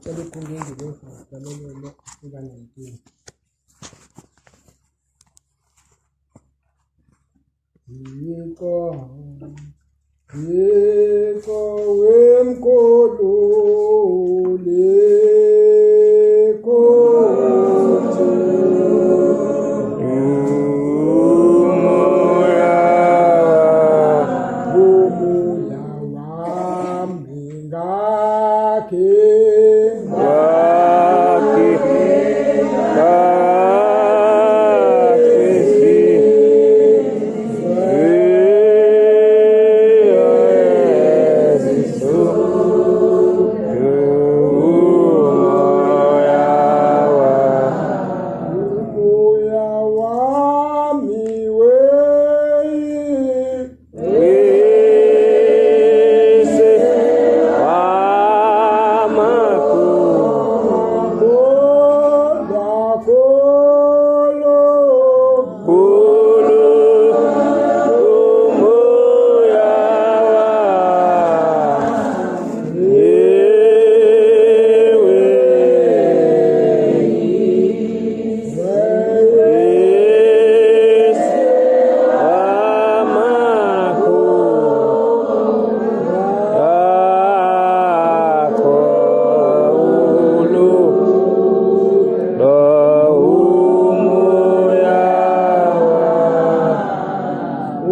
Ngicela ukhulile ngilalele eka-19. Thixo, Thixo wemkhulu lekhothi umoya wami ngakhe umoya wami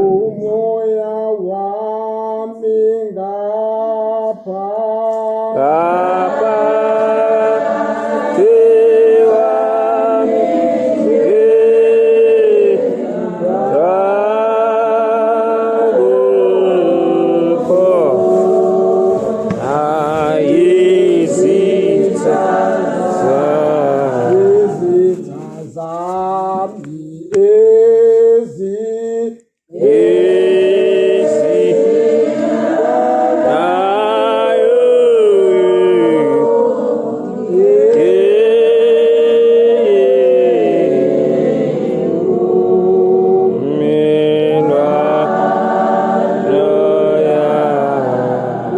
umoya wami ngapha izitha zami ezi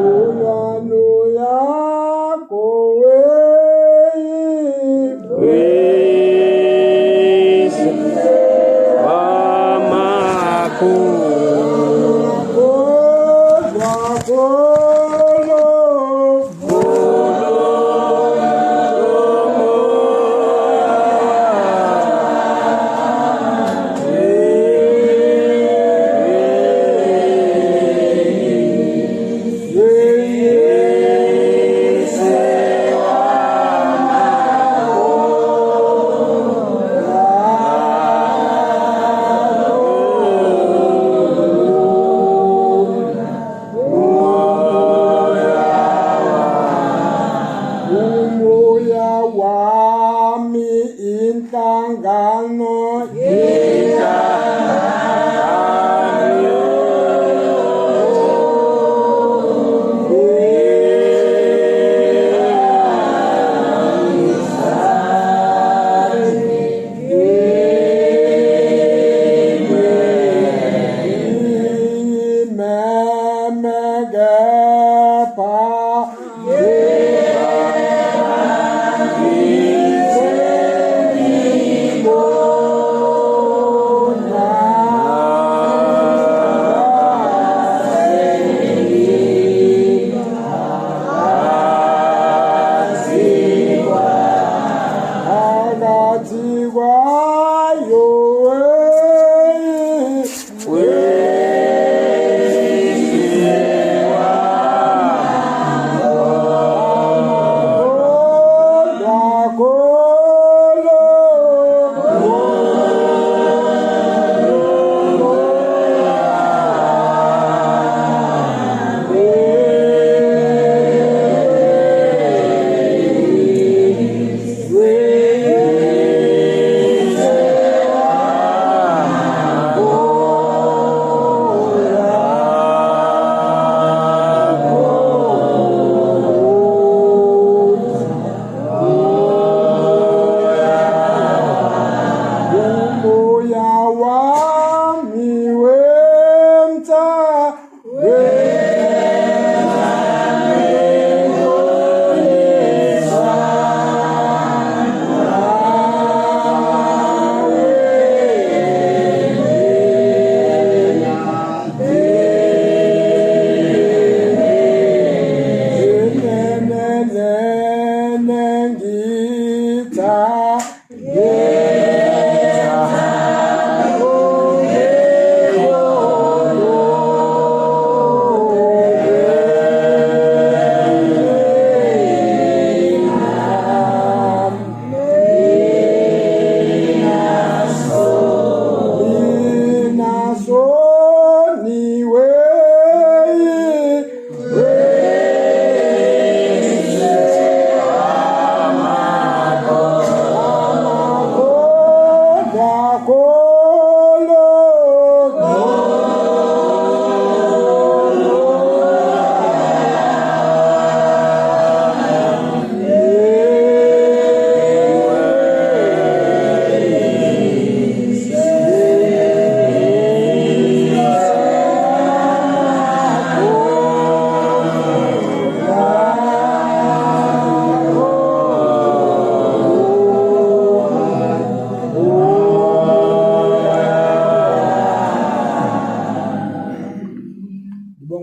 ulwano yakho kodwa kolo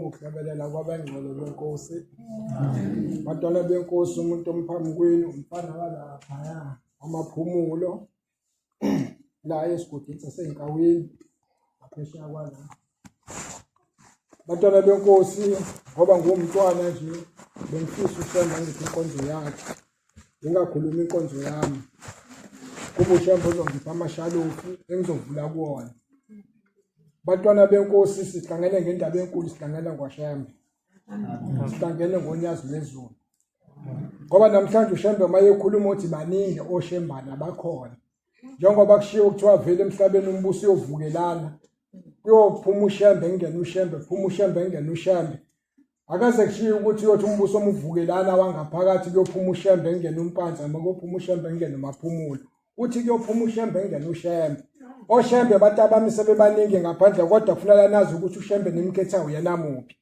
Ngibonga ukuhlabelela kwabangcwele benkosi. Bantwana benkosi umuntu omphambi kwenu umfana walaphaya amaphumulo la esigodini saseyinkawini ngaphesheya kwala. Bantwana benkosi ngoba ngumntwana nje bengifisa ushembe ngiphi inkonzo yakhe. Ngingakhuluma inkonzo yami. Kuba ushembe uzongipha amashalofu engizovula kuwona. Bantwana benkosi sihlangene ngendaba enkulu sihlangene ngoShembe. Sihlangene ngonyazi lwezulu. Ngoba namhlanje uShembe uma ekhuluma uthi baningi oshembana bakhona. Njengoba kushiwo kuthiwa vele emhlabeni umbuso uyovukelana. Kuyophuma uShembe kungene uShembe, phuma uShembe kungene uShembe. Akaze kushiye ukuthi uyothi umbuso omuvukelana wangaphakathi kuyophuma uShembe kungene uMpanza noma kuyophuma uShembe kungene uMaphumulo. Uthi kuyophuma uShembe kungene uShembe. OShembe bathi abami sebebaningi ngaphandle kodwa kufuneka nazi ukuthi uShembe nimkhetha uyena muphi.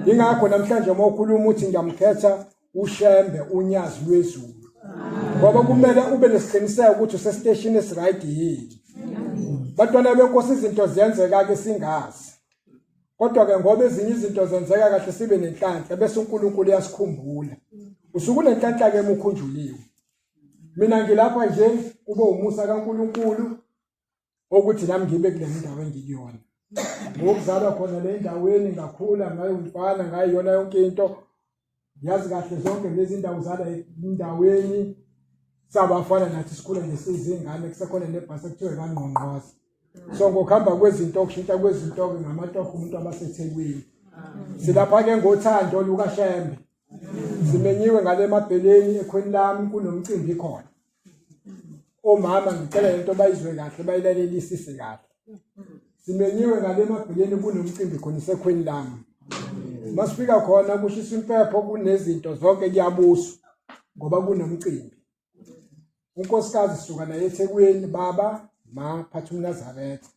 Ingakho namhlanje uma ukhuluma uthi ngiyamkhetha uShembe unyazi lwezulu. Ngoba kumele ube nesiqiniseko ukuthi usesiteshini esiright yini. Bantwana benkosi izinto ziyenzeka ke singazi. Kodwa-ke ngoba ezinye izinto zenzeka kahle sibe nenhlanhla bese uNkulunkulu uyasikhumbula. Usuke unenhlanhla-ke uma ukhunjuliwe. Mina ngilapha nje kube umusa kaNkulunkulu ukuthi nami ngibe kule ndawo engikuyona. Ngokuzalwa khona le ndaweni ngakhula ngayo umfana ngayiyona yonke into. Ngiyazi kahle zonke lezi ndawo zala endaweni sabafana nathi sikhula nje sizingane kusekhona nebhasi ekuthiwa kangqongqoza. So ngokuhamba kwezinto kushintsha kwezinto-ke ngamatoho umuntu abaseThekwini. Silapha-ke ngothando lukaShembe. Simenyiwe ngale mabheleni ekhweni lami kunomcimbi khona. Omama ngicela lento bayizwe kahle bayilalelisise kahle. Simenyiwe ngale mabheleni kunomcimbi khona isekhweni lami. Masifika khona kushisa impepho kunezinto zonke kuyabuswa ngoba kunomcimbi. Unkosikazi suka naye eThekwini baba ma phatha umNazaretha.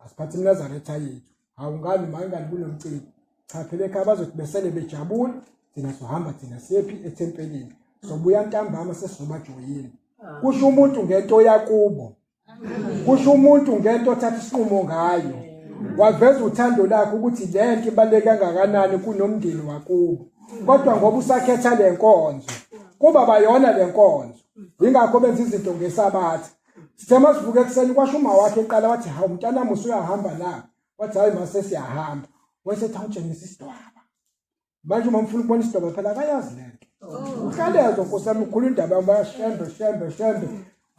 Asiphathe imNazaretha yethu. Hawu ngani ma ingani kunomcimbi. Cha phela ekhaya bazothi besele bejabula thina sohamba thina siyephi ethempelini. Sobuya ntambama sesizobajoyina. Kusho umuntu ngento yakubo. Kusho umuntu ngento othatha isinqumo ngayo. Waveza uthando lakhe ukuthi le nto ibaluleke kangakanani kunomndeni wakubo. Kodwa ngoba usakhetha le nkonzo, kuba bayona le nkonzo. Yingakho benza izinto ngesabatha. Sithe masivuka ekuseni kwasho uma wakhe eqala wathi hawu mntanami usuyahamba na? Wathi hayi mase siyahamba. Wayesethi awutshengisa isidwaba. Manje uma mfuna ukubona isidwaba phela akayazi lento. Uhlalezwa nkosi yami ukhulu indaba yami bayashembe shembe shembe.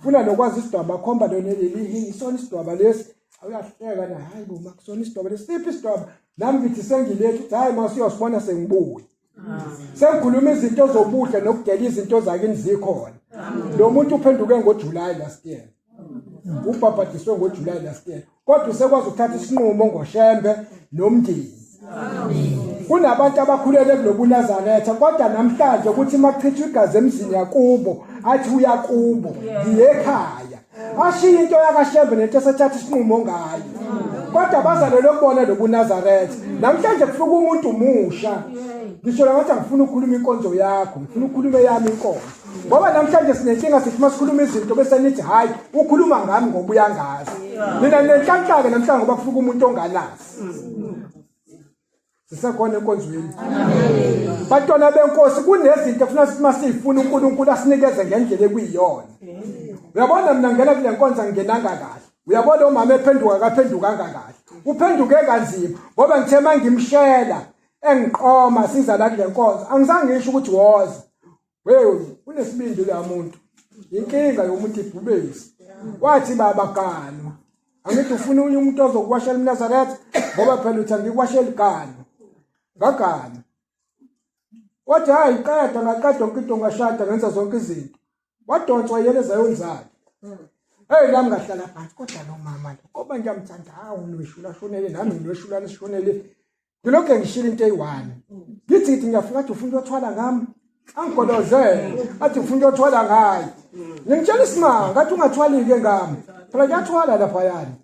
Funa nokwazi isidwaba khomba lona leli isona isidwaba lesi. Awuyahleka na hayi bo makusona isidwaba lesi siphi isidwaba? Nami ngithi sengilethe uthi hayi masiyosibona sengibuye. Sengikhuluma izinto zobuhle nokudela izinto zakini zikhona. Lo muntu uphenduke ngoJuly last year. Ubhabhadiswe ngoJuly last year. Kodwa usekwazi ukuthatha isinqumo ngoShembe nomndeni. Kunabantu abakhulele kulobuNazaretha kodwa namhlanje ukuthi makuchithwa igazi emzini yakubo athi uyakubo ngiyekhaya. Ashiye into yakaShembe nento esethatha isinqumo ngayo. Kodwa bazalelwe kubona lobuNazaretha. Namhlanje kufika umuntu musha. Ngisho ngathi angifuni ukukhuluma inkonzo yakho, ngifuna ukukhuluma eyami inkonzo. Ngoba namhlanje sinenkinga sithi masikhuluma izinto bese nithi hayi ukhuluma ngami ngoba uyangazi. Mina nenhlanhla-ke namhlanje ngoba kufika umuntu onganazi. Sisekhona enkonzweni. Bantwana benkosi kunezinto efuna sithi masifuna uNkulunkulu asinikeze ngendlela ekuyiyona. Uyabona mina ngena kule nkonzo angingenanga kahle. Uyabona umama ephenduka akaphendukanga kahle. Uphenduke kanzima ngoba ngithe mangimshela engiqoma siza la kule nkonzo angizange ngisho ukuthi woza. Hey unesibindi la muntu. Inkinga yomuntu ibhubesi. Wathi baba ganwa. Angithi ufuna unye umuntu ozokuwashela umNazaretha ngoba phela uthi angikuwasheli ganwa. Ngagana. Wathi hayi qeda ngaqeda yonke into ngashada ngenza zonke izinto. Wadonswa yena ezayoni zakhe. Hey nami ngahlala phansi kodwa lo mama lo ngoba ngiyamthanda hawu nweshula shonele nami nginweshula nishonele Ngilokhu ngishilo into eyi-one. Ngithi ngithi ngiyafuna athi ufuna uyothwala ngami. Angigolozele athi ufuna uyothwala ngayo. Ngimtshela isimanga athi ungathwali-ke ngami. Phela kuyathwala laphayana.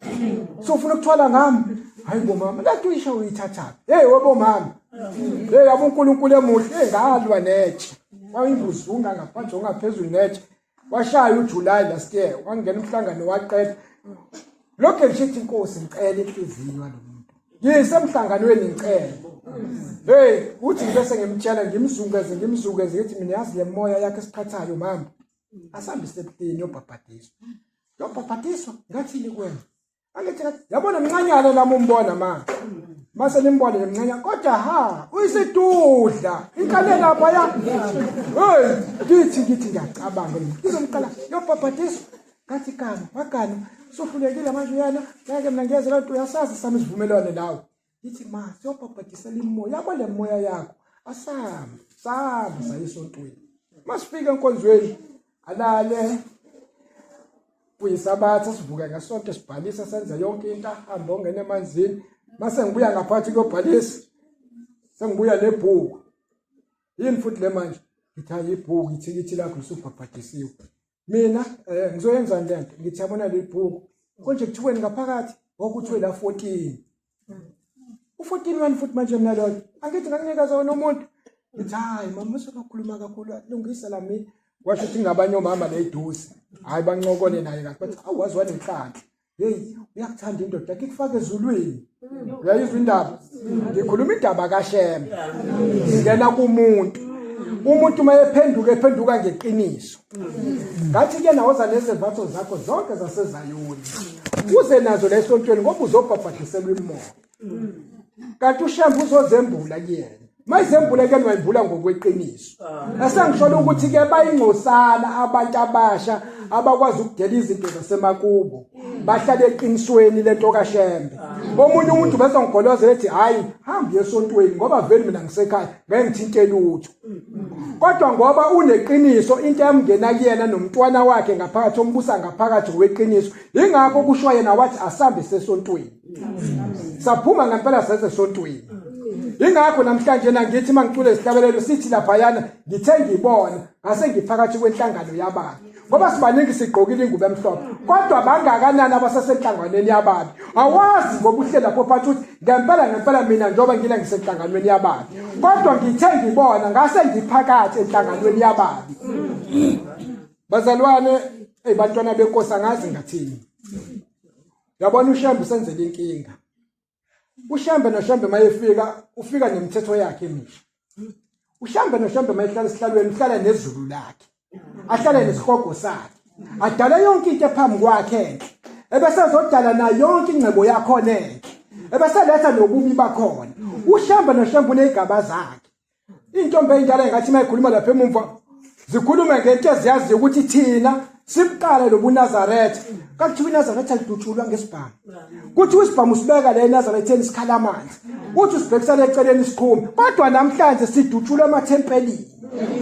So ufuna ukuthwala ngami? Hayi bo mama, lento uyisho uyithathaphi? Hey webo mama. Hey yabo uNkulunkulu emuhle, hey ngalwa netshe. Wayinguzunga ngaphansi ongaphezulu netshe. Washaya uJuly last year, wangena umhlangano waqeda. Lokho ngishithi inkosi ngicela inhliziyo yalo muntu. Ngisemhlanganweni ngicela. Hey, uthi ngibese ngimtshela ngimzungeze ngimzungeze ngithi mina yazi le moya yakhe esiqhathayo mama. Asambe isebutini yobhabhadiswa. Yobhabhadiswa ngathini kuwena? Angithi yabona mncanyana nami umbona ma. Mase nimbone lemncanyana kodwa ha uyisidudla inkale lapha ya. Hey, ngithi ngithi ngiyacabanga ngizomqala yobhabhadiswa. Ngathi kano, wagana, sohlulekile manje uyana, ngeke mina ngiyeza lento uyasazi sami isivumelwano lawo. Ngithi ma siyobhabhadisela imoya, yabo le moya yakho. Asambe, sambe saye esontweni. Masifika enkonzweni alale kuyisabatha sivuka ngesonto sibhalisa senza yonke into ahambe ongena emanzini mase ngibuya ngaphathi kuyobhalisa sengibuya nebhuku yini futhi le manje ngithi hayi ibhuku ithikithi lakho lisubhabhadisiwe Mina ngizoyenzani lento ngithi yabona leli bhuku konje kuthiweni ngaphakathi okuthiwe la 14 u-14 wani futhi manje mina loyo angithi ngakunikeza wena umuntu ngithi hayi mama usukakhuluma kakhulu lungisa la mina kwasho ukuthi ngabanye omama la eduze hhayi bancokole naye kahle bathi awu wazi wanenhlanhla heyi uyakuthanda indoda yakhe ikufake ezulwini uyayizwa indaba ngikhuluma indaba kashembe ingena kumuntu umuntu uma ephenduka ephenduka ngeqiniso ngathi kuyena woza nezevatho zakho zonke zasezayoni uze nazo la esontweni ngoba uzobhabhadiselwa imoya kanti ushembe uzozembula kuyena mayizembula kuyena wayimbula ngokweqiniso esengisholo ukuthi ke bayingcosana abantu abasha abakwazi ukudela izinto zasemakubo bahlale eqinisweni lento kaShembe omunye umuntu bese ngigolozela ethi hayi hamba uye esontweni ngoba vele mina ngisekhaya ngeke ngithinte lutho kodwa ngoba uneqiniso into yamngena kuyena nomntwana wakhe ngaphakathi ombusa ngaphakathi ngokweqiniso ingakho kusho yena wathi asambe sesontweni saphuma ngempela seze esontweni ingakho namhlanje na ngithi mangicula isihlabelelo sithi laphayana ngithe ngibona ngase ngiphakathi kwenhlangano yabantu ngoba sibaningi sigqokile ingubo emhlophe kodwa bangakanani abasesenhlanganweni yababi awazi ngoba uhleli lapho phansi ukuthi ngempela ngempela mina njengoba ngila ngisenhlanganweni yababi kodwa ngithe ngibona ngase ngiphakathi enhlanganweni yababi bazalwane eyi bantwana benkosi angazi ngathini Yabona uShembe usenzela inkinga. UShembe noShembe mayefika ufika nemithetho yakhe emisha. UShembe noShembe mayehlala esihlalweni uhlala nezulu lakhe. Ahlale nesihogo sakhe. Adale yonke into ephambi kwakhe enhle. Ebese ezodala nayo yonke ingcebo yakhona enhle. Ebese letha nobubi bakhona. UShembe noShembe unezigaba zakhe. Intombi eyindala engathi mayikhuluma lapha emumva zikhulume ngento eziyaziyo ukuthi thina sibuqale lobuNazaretha. Kakuthiwa iNazaretha lidutshulwa ngesibhamu. Kuthiwa isibhamu usibeka la eNazaretheni sikhala amanzi. Uthi usibhekisela eceleni isiqhume. Kodwa namhlanje sidutshulwa emathempelini.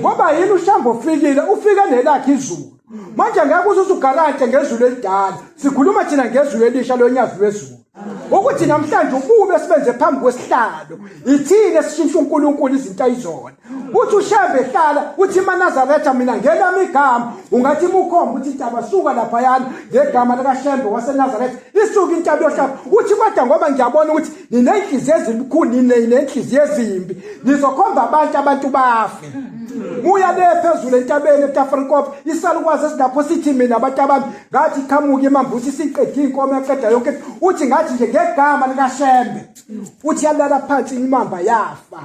Ngoba yini uShambo ufikile ufike nelakhe izulu. Manje ngeke uze usugarante ngezulu elidala. Sikhuluma thina ngezulu elisha lonyazi lwezulu. Ukuthi namhlanje ububi esibenze phambi kwesihlalo ithini esishintsha uNkulunkulu izinto ayizona. Uthi uShembe ehlala uthi maNazaretha mina ngelami igama ungathi mukhomba uthi intaba suka laphayana ngegama likaShembe waseNazaretha isuka intaba yohlaba uthi kodwa ngoba ngiyabona ukuthi ninenhliziyo ezibukhuni ninenhliziyo ezimbi nizokhomba abantu abantu bafe. Muya le phezulu entabeni eTafrikop isalukwazi esilapho sithi mina abantu abami ngathi iqhamuka imambusi isiqede inkomo yaqeda yonke uthi ngathi nje ngegama likaShembe uthi yalala phansi imamba yafa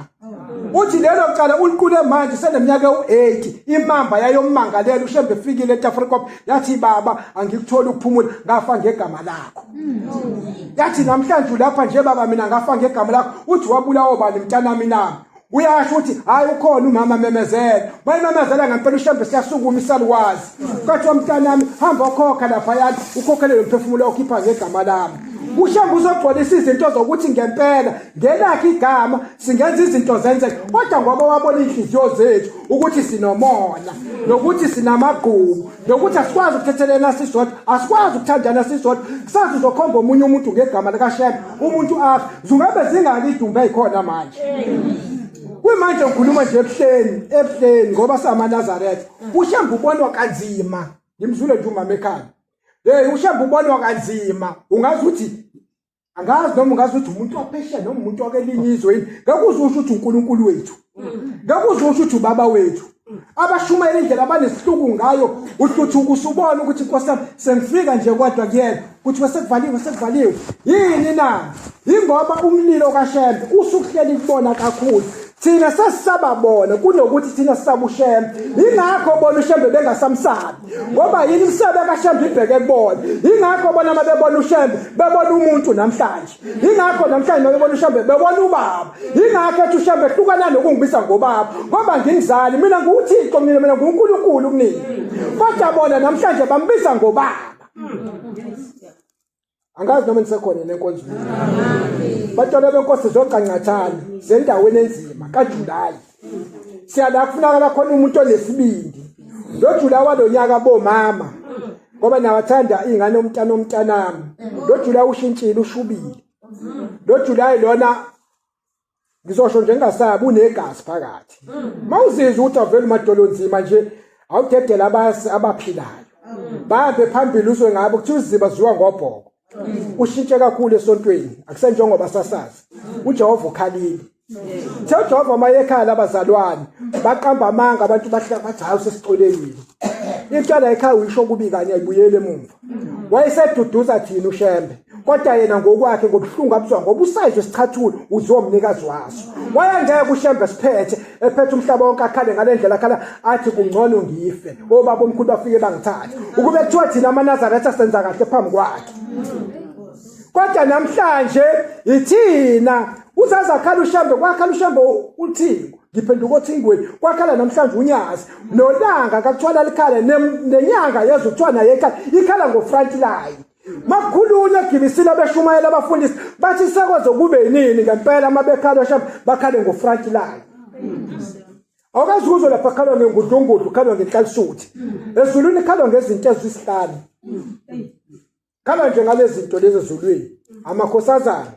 uthi lelo cala uliqule manje seneminyaka ewu-80 imamba yayommangalela uShembe efikile eTafrikop yathi baba angikutholi ukuphumula ngafa ngegama lakho yathi namhlanje ulapha nje baba mina ngafa ngegama lakho uthi wabulawa bani mntanami nami Uyasho ukuthi hayi ukhona umama memezela. Bayimemezela ngempela uShembe siyasukuma isaluwazi. Kwathiwa mntanami hamba ukhokha laphayana ukhokhele lo mphefumulo okhipha ngegama lami. UShembe uzogcwalisa izinto zokuthi ngempela ngelakhe igama singenza izinto zenzeke kodwa ngoba wabona inhliziyo zethu ukuthi sinomona nokuthi sinamagqubu nokuthi asikwazi ukuthethelena sisodwa asikwazi ukuthandana sisodwa kusasa uzokhomba omunye umuntu ngegama likaShembe umuntu afe zungabe zingaki idumbe ezikhona manje kuyimanje ngikhuluma nje ebuhleni ebuhleni ngoba samaNazaretha uShembe ubonwa kanzima ngimzule nje umama ekhaya hey uShembe ubonwa kanzima ungazi ukuthi angazi noma ungazi ukuthi umuntu waphesheya noma umuntu wakelinye izwe yini ngeke uze usho ukuthi uNkulunkulu wethu ngeke uze usho ukuthi ubaba wethu. Abashumayela indlela abanesihluku ngayo, uhluthuka usubona ukuthi inkosi yami sengifika nje kodwa kuyena kuthiwa sekuvaliwe, sekuvaliwe. Yini na? Yingoba umlilo kaShembe usukuhleli kubona kakhulu. Thina sesisaba bona kunokuthi thina sisaba uShembe. Yingakho bona uShembe bengasamsabi, ngoba yini? Imsebe kaShembe ibheke kubona. Yingakho bona uma bebona uShembe bebona umuntu namhlanje. Yingakho namhlanje uma bebona uShembe bebona ubaba. Yingakho ethi uShembe hlukana nokungibiza ngobaba, ngoba ngingizali mina, nguThixo mina, mina nguNkulunkulu kunini. Kodwa bona namhlanje bambiza ngobaba. Angazi noma nisekhona nenkonzweni. Bantwana benkosi, zocancathana zendaweni enzima kaJulayi. Siyala kufunakala khona umuntu onesibindi. Lo Julayi walonyaka bomama, ngoba nawathanda ingane omntana omntanami. Lo Julayi ushintshile, ushubile. Lo Julayi lona ngizosho nje ngingasabi, unegazi phakathi. Mawuzizwa ukuthi avele umadolo nzima nje, awudedela abasi abaphilayo bahambe phambili, uzwe ngabo kuthiwa iziba ziwa ngobhoko. Ushintshe kakhulu esontweni, akusenjengoba sasazi. UJehova ukhalile. Uthe uJehova uma ekhala, abazalwane baqamba amanga, abantu bahlala bathi hawu, sesixolelile. Into la ekhaya uyisho kubi kanye, ayibuyele emumva. Wayeseduduza thina uShembe, kodwa yena ngokwakhe ngobuhlungu abuzwa, ngoba usayizwe isichathulo uzwe umnikazi waso. Wayengeke uShembe siphethe ephethe umhlaba wonke akhale ngale ndlela akhala, athi kungcono ngife, obaba omkhulu bafike bangithathe, ukube kuthiwa thina amaNazaretha senza kahle phambi kwakhe. Kodwa namhlanje ithina usazakhala uShembe, kwakhala uShembe uThingo, ngiphenduka othingweni, kwakhala namhlanje uNyazi nolanga kakuthwala likhala, nenyanga yezwe kuthiwa naye ikhala, ikhala ngo-front line. Makukhulunywa egibisile, abeshumayela, abafundisi bathi sekwaze kube yinini ngempela uma bekhala Shembe bakhale ngo-front line? Awukazi ukuzwe lapha khalwa ngengudlungudlu, khalwa ngenhlalisuthi. Ezulwini khalwa ngezinto ezisihlanu, khala nje ngalezi zinto lezi ezulwini. Amakhosazana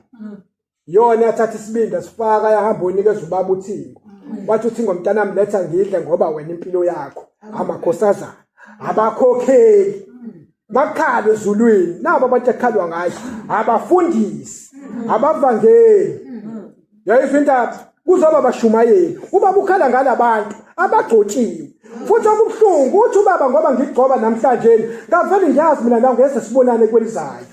yona yathatha isibindi asifaka, yahamba unikeza ubaba uThingo, wathi uThingo, mntanami, letha ngidle ngoba wena impilo yakho. Amakhosazana, abakhokheli bakhala ezulwini, nabo abantu ekhalwa ngayo, abafundisi, abavangeli. Yayizwa indaba, kuzoba bashumayeli. Ubaba ukhala ngalabantu abagcotshiwe. Futhi okubuhlungu uthi ubaba, ngoba ngigcoba namhlanje, ngavele ngiyazi mina nawe ngeke sibonane kwelizayo.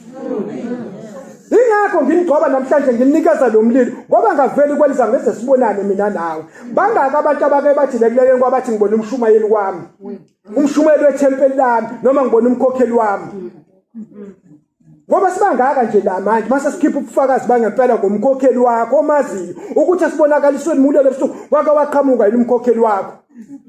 Ingakho ngimgcoba namhlanje, nginikeza lo mlilo, ngoba ngaveli kwelizayo ngeke sibonane mina nawe. Bangaka abantu abake bathi lekuleleni kwabathi ngibona umshumayeli wami, umshumayeli wethempeli lami, noma ngibona umkhokheli wami? Ngoba sibangaka nje la manje, mase sikhipha ubufakazi bangempela ngomkhokheli wakho omaziyo ukuthi esibonakalisweni mulele ebusuku wake waqhamuka yini umkhokheli wakho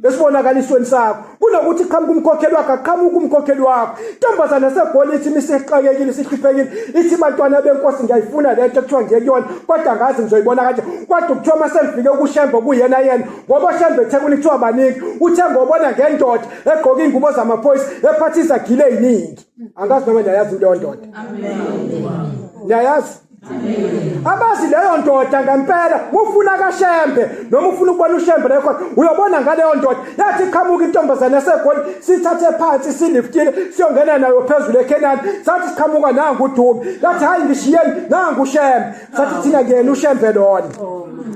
esibonakalisweni sakho, kunokuthi qhamuka umkhokheli wakho, aqhamuka umkhokheli wakho. Intombazane seGoli ithi misexakekile, sihluphekile, ithi bantwana benkosi, ngiyayifuna le nto ekuthiwa ngiyekuyona, kodwa ngazi ngizoyibona kanje. Kodwa kuthiwa uma sengifike kuShembe, kuyena yena, ngoba Shembe eThekwini kuthiwa baningi, uthe ngobona ngendoda egqoke iy'ngubo zamaphoyisa, ephatha izagile ey'ningi. Angazi noma niyayazi leyo ndoda. Niyayazi? Abazi leyo ndoda ngempela. Ufuna kaShembe noma ufuna ukubona uShembe la khona, uyobona ngaleyo ndoda. Yathi iqhamuka intombazane yaseGoli, sithathe phansi, siliftile, siyongena nayo phezulu eKhenani. Sathi siqhamuka, nangu uDubi. Yathi hayi, ngishiyeni, nangu uShembe. Sathi thina kuyena uShembe lona.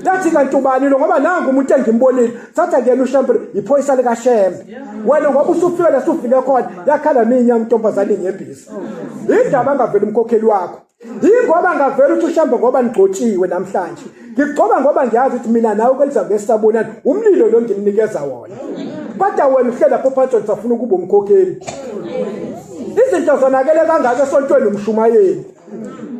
Yathi kanti ubani lo, ngoba nangu umuntu engimbonile? Sathi akuyena uShembe, iphoyisa likaShembe wena, ngoba usufike la sufike khona. Yakhala minya intombazane inyembezi. Indaba angaveli umkhokheli wakho, yingoba ngavela uthi uShembe, ngoba nigcotshiwe namhlanje, ngigcoba ngoba ngiyazi ukuthi mina nawe kwelizayo sisabonana. Umlilo lo ngimnikeza wona, kodwa wena uhleli lapho phansi usafuna ukuba umkhokheli. Izinto zonakele kangaka esontweni, umshumayeli.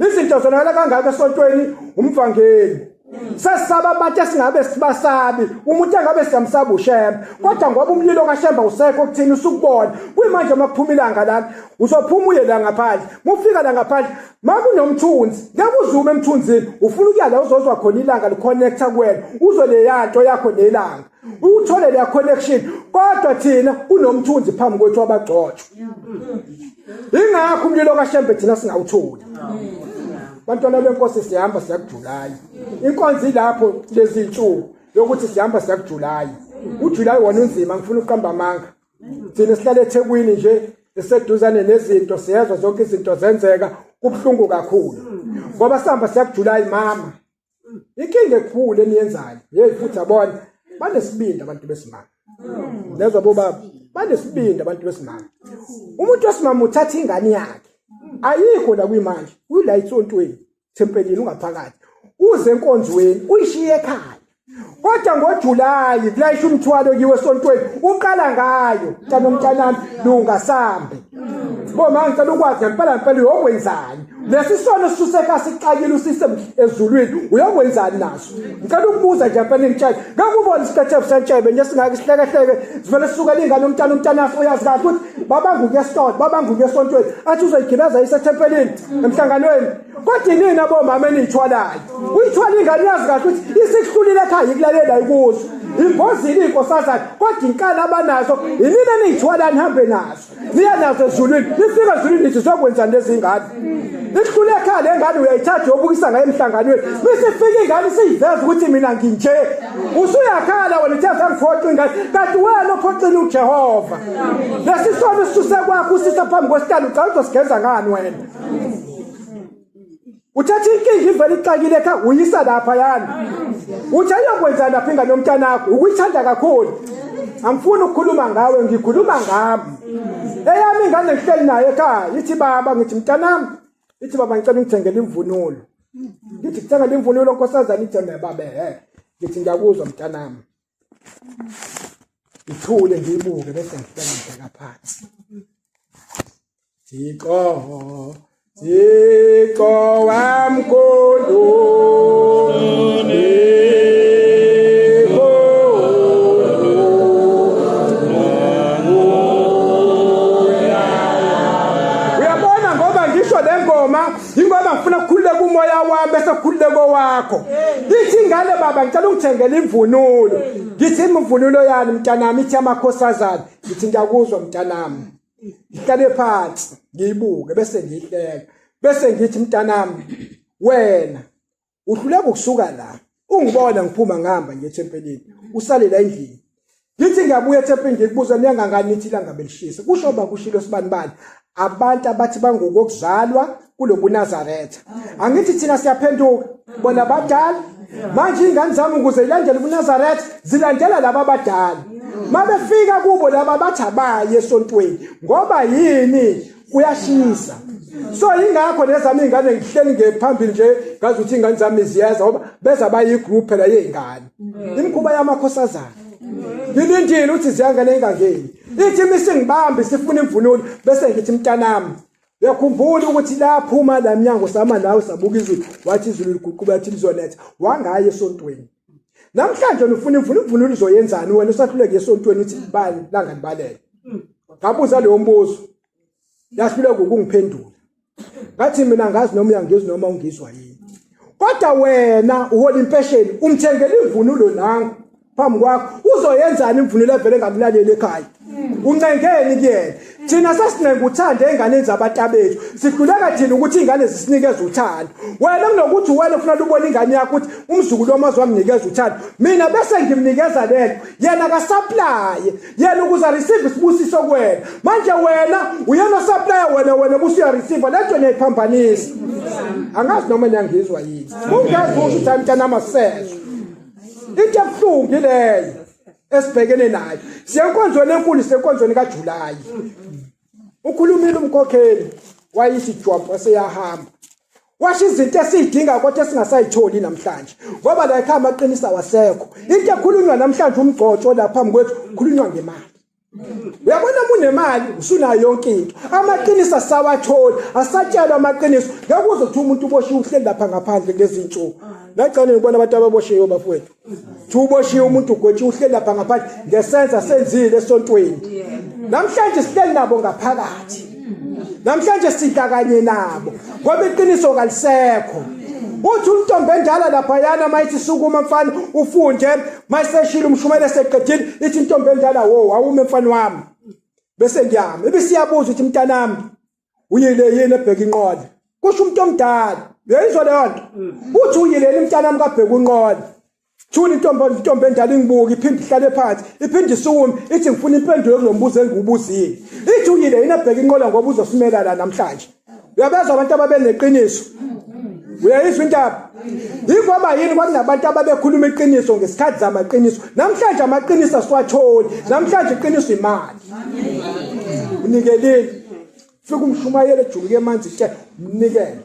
Izinto zonakele kangaka esontweni, umvangeli. Sesisaba abantu esingabe sibasabi. Umuntu engabe siyamsaba uShembe, kodwa ngoba umlilo kaShembe usekho kuthina, usukubona kuyimanje. Uma kuphuma ilanga lana, uzophuma uye la ngaphandle. Mufika la ngaphandle, makunomthunzi, ngeke uzume emthunzini, ufuna ukuya la uzozwa khona ilanga liconnecta kuwena, uzwe leya nto yakho nelanga, uthole leya connection. Kodwa thina kunomthunzi phambi kwethu abagcotshwa, ingakho umlilo kaShembe thina singawutholi. Bantwana benkosi, sihamba siyakuJulayi. Inkonzo ilapho lezi insuku yokuthi sihamba siyakuJulayi. UJulayi wona unzima, ngifuna ukuqamba amanga. Thina sihlala eThekwini nje, eseduzane nezinto, siyezwa zonke izinto zenzeka, kubuhlungu kakhulu ngoba sihamba siyakuJulayi. Mama, inkinga ekhulu eniyenzayo, hey, futhi yabona, banesibindi abantu besimame. Lezwa bobaba banesibindi abantu besimame. Umuntu wesimame uthatha ingane yakhe. Ayikho la kuyimanje, uyila esontweni, thempelini ungaphakathi. Uze enkonzweni, uyishiye ekhaya. Kodwa ngoJulayi kulayisha umthwalo kiwe esontweni uqala ngayo mntana mntanami lungasambe. Boma ngicela ukwazi ngempela ngempela uyokwenzani. Lesi sono sisuse sixakile usise ezulwini uyokwenzani naso. Ngicela ukubuza nje mfana ngitshele. Ngeke ubone isiqethe sentshebe nje singake sihlekehleke sivele sisukela ingane umntana umntana afi uyazi kahle ukuthi babanguke esitolo babanguke esontweni athi uzoyigibeza isethempelini emhlanganweni. Kodwa inini abomama eniyithwalayo? Uyithwala ingane uyazi kahle ukuthi isikuhlulile ekhaya ikulalela ikuzo. Imbozile inkosazana kodwa inkani abanazo inini eniyithwala nihambe nazo. Niya nazo ezulwini nifika ezulwini nithi zokwenzani lezi ngane. Ihlule ekhaya le ngane uyayithatha uyobukisa ngayo emhlanganweni. Bese ifika ingane isiyiveza ukuthi mina nginje. Usuyakhala wena uthe sangiphoxa ingane kanti wena ophoxile uJehova. Lesi sono sisuse kwakho usisa phambi kwesihlalo ucala uzosigeza ngani wena? Uthatha inkinga ivele ixakile ekhaya uyisa lapha yani. Uthi ayokwenza lapha ingane yomntanakho ukuyithanda kakhulu. Angifuni ukukhuluma ngawe ngikhuluma ngami. Eyami ingane ngihleli nayo ekhaya ithi baba ngithi mntanami ithi baba ngicela ungithengele imvunulo. Ngithi kuthengele imvunulo nkosazana ithi mina baba he. Ngithi ngiyakuzwa mntanami. Ngithule ngiyibuke bese ngihleka ngibheka phansi. Thixo Thixo wamkhulu Uyabona ngoba ngisho le ngoma ingoba ngifuna ukukhululeka umoya wami bese kukhululeka owakho. Ithi ingane baba ngicela ungithengele imvunulo. Ngithi imvunulo yani mntanami ithi amakhosazana. Ngithi ngiyakuzwa mntanami. Ngihlale phansi ngiyibuke bese ngiyihleka bese ngithi mntanami wena uhluleka ukusuka la ungibona ngiphuma ngihamba ngiye ethempelini usale la endlini ngithi ngiyabuya ethempelini ngikubuza niyangangani nithi ilanga belishisa kusho ba kushilo sibanibani abantu abathi bangokokuzalwa kulobuNazaretha angithi thina siyaphenduka bona badala manje ingane zami ukuze ilandele ubuNazaretha zilandela laba abadala mabefika kubo laba bathi abaye esontweni ngoba yini kuyashisa so yingakho nezami iy'ngane ngihleli ngephambili nje ngazi ukuthi iy'ngane zami ziyeza ngoba beza bayigroup phela yey'ngane imikhuba yamakhosazana ngilindile ukuthi ziyangena ingangeni ithi imisingibambi sifuna imvunulo bese ngithi mntanami Uyakhumbula ukuthi laphuma la mnyango sama nawe sabuka izulu wathi izulu liguquka yathi lizoletha wangaye esontweni. Namhlanje ufuna imvunulo imvunulo uzoyenzani wena usahluleke esontweni uthi bani langa libalele. Ngabuza leyo mbuzo. Yahluleka ukungiphendula. Ngathi mina ngazi noma uyangizwa noma ungizwa yini. Kodwa wena uhola impesheni umthengela imvunulo nangu phambi kwakho uzoyenzani imvunulo evele ngakulaleli ekhaya uncengeni kuyena thina sesincenga uthando ey'nganeni zabantu bethu sihluleka thina ukuthi iy'ngane zisinikeze uthando wena kunokuthi wena ufuna ubone ingane yakho ukuthi umzukulu wamazwi wamnikeza uthando mina bese ngimnikeza lento yena kasaplaye yena ukuze areceive isibusiso kuwena manje wena uyena osaplaya wena wena buse uyareceive lento niyayiphambanisa angazi noma niyangizwa yini ungezwa usho ukuthi hayi mntanami asisezwa into ebuhlungu ileyo esibhekene nayo siyenkonzweni enkulu siyenkonzweni kaJulayi ukhulumile umkhokheli wayithi jwampu waseyahamba washo izinto esiyidinga kodwa esingasayitholi namhlanje ngoba la ekhaya amaqiniso awasekho into ekhulunywa namhlanje umgcotsho la phambi kwethu khulunywa ngemali uyabona uma unemali usunayo yonke into amaqiniso asawatholi asatshelwa amaqiniso ngeke uze kuthiwa umuntu uboshiwe uhleli lapha ngaphandle kulezi nsuku ngagcina ngibona abantu ababoshiwe bafowethu thi uboshiwe umuntu ugwetshiwe uhleli lapha ngaphandle ngesenza senzile esontweni namhlanje sihleli nabo ngaphakathi namhlanje sidla kanye nabo ngoba iqiniso kalisekho uthi untombi endala laphayana mayithi sukuma mfana ufunde mayiseshile umshumela eseqedile ithi intombi endala wo awume mfana wami bese ngiyama ibisiyabuza ukuthi mntanami uyile yini ebheka inqola kusho umuntu omdala uyayizwa leyo nto uthi uyileni mntanami kabheka unqola Thula intombi intombi endala ingibuka iphinde ihlale phansi iphinde isukume ithi ngifuna impendulo kulo mbuzo engiwubuzile ithi uyile yini ebheka inqola ngoba uzosimela la namhlanje uyabezwa abantu ababeneqiniso Uyayizwa indaba? Yingoba yini kwakunabantu ababekhuluma iqiniso ngesikhathi zamaqiniso. Namhlanje amaqiniso asiwatholi. Namhlanje iqiniso imali. Unikelile. Fika umshumayeli ejuluke emanzi ke umnikele.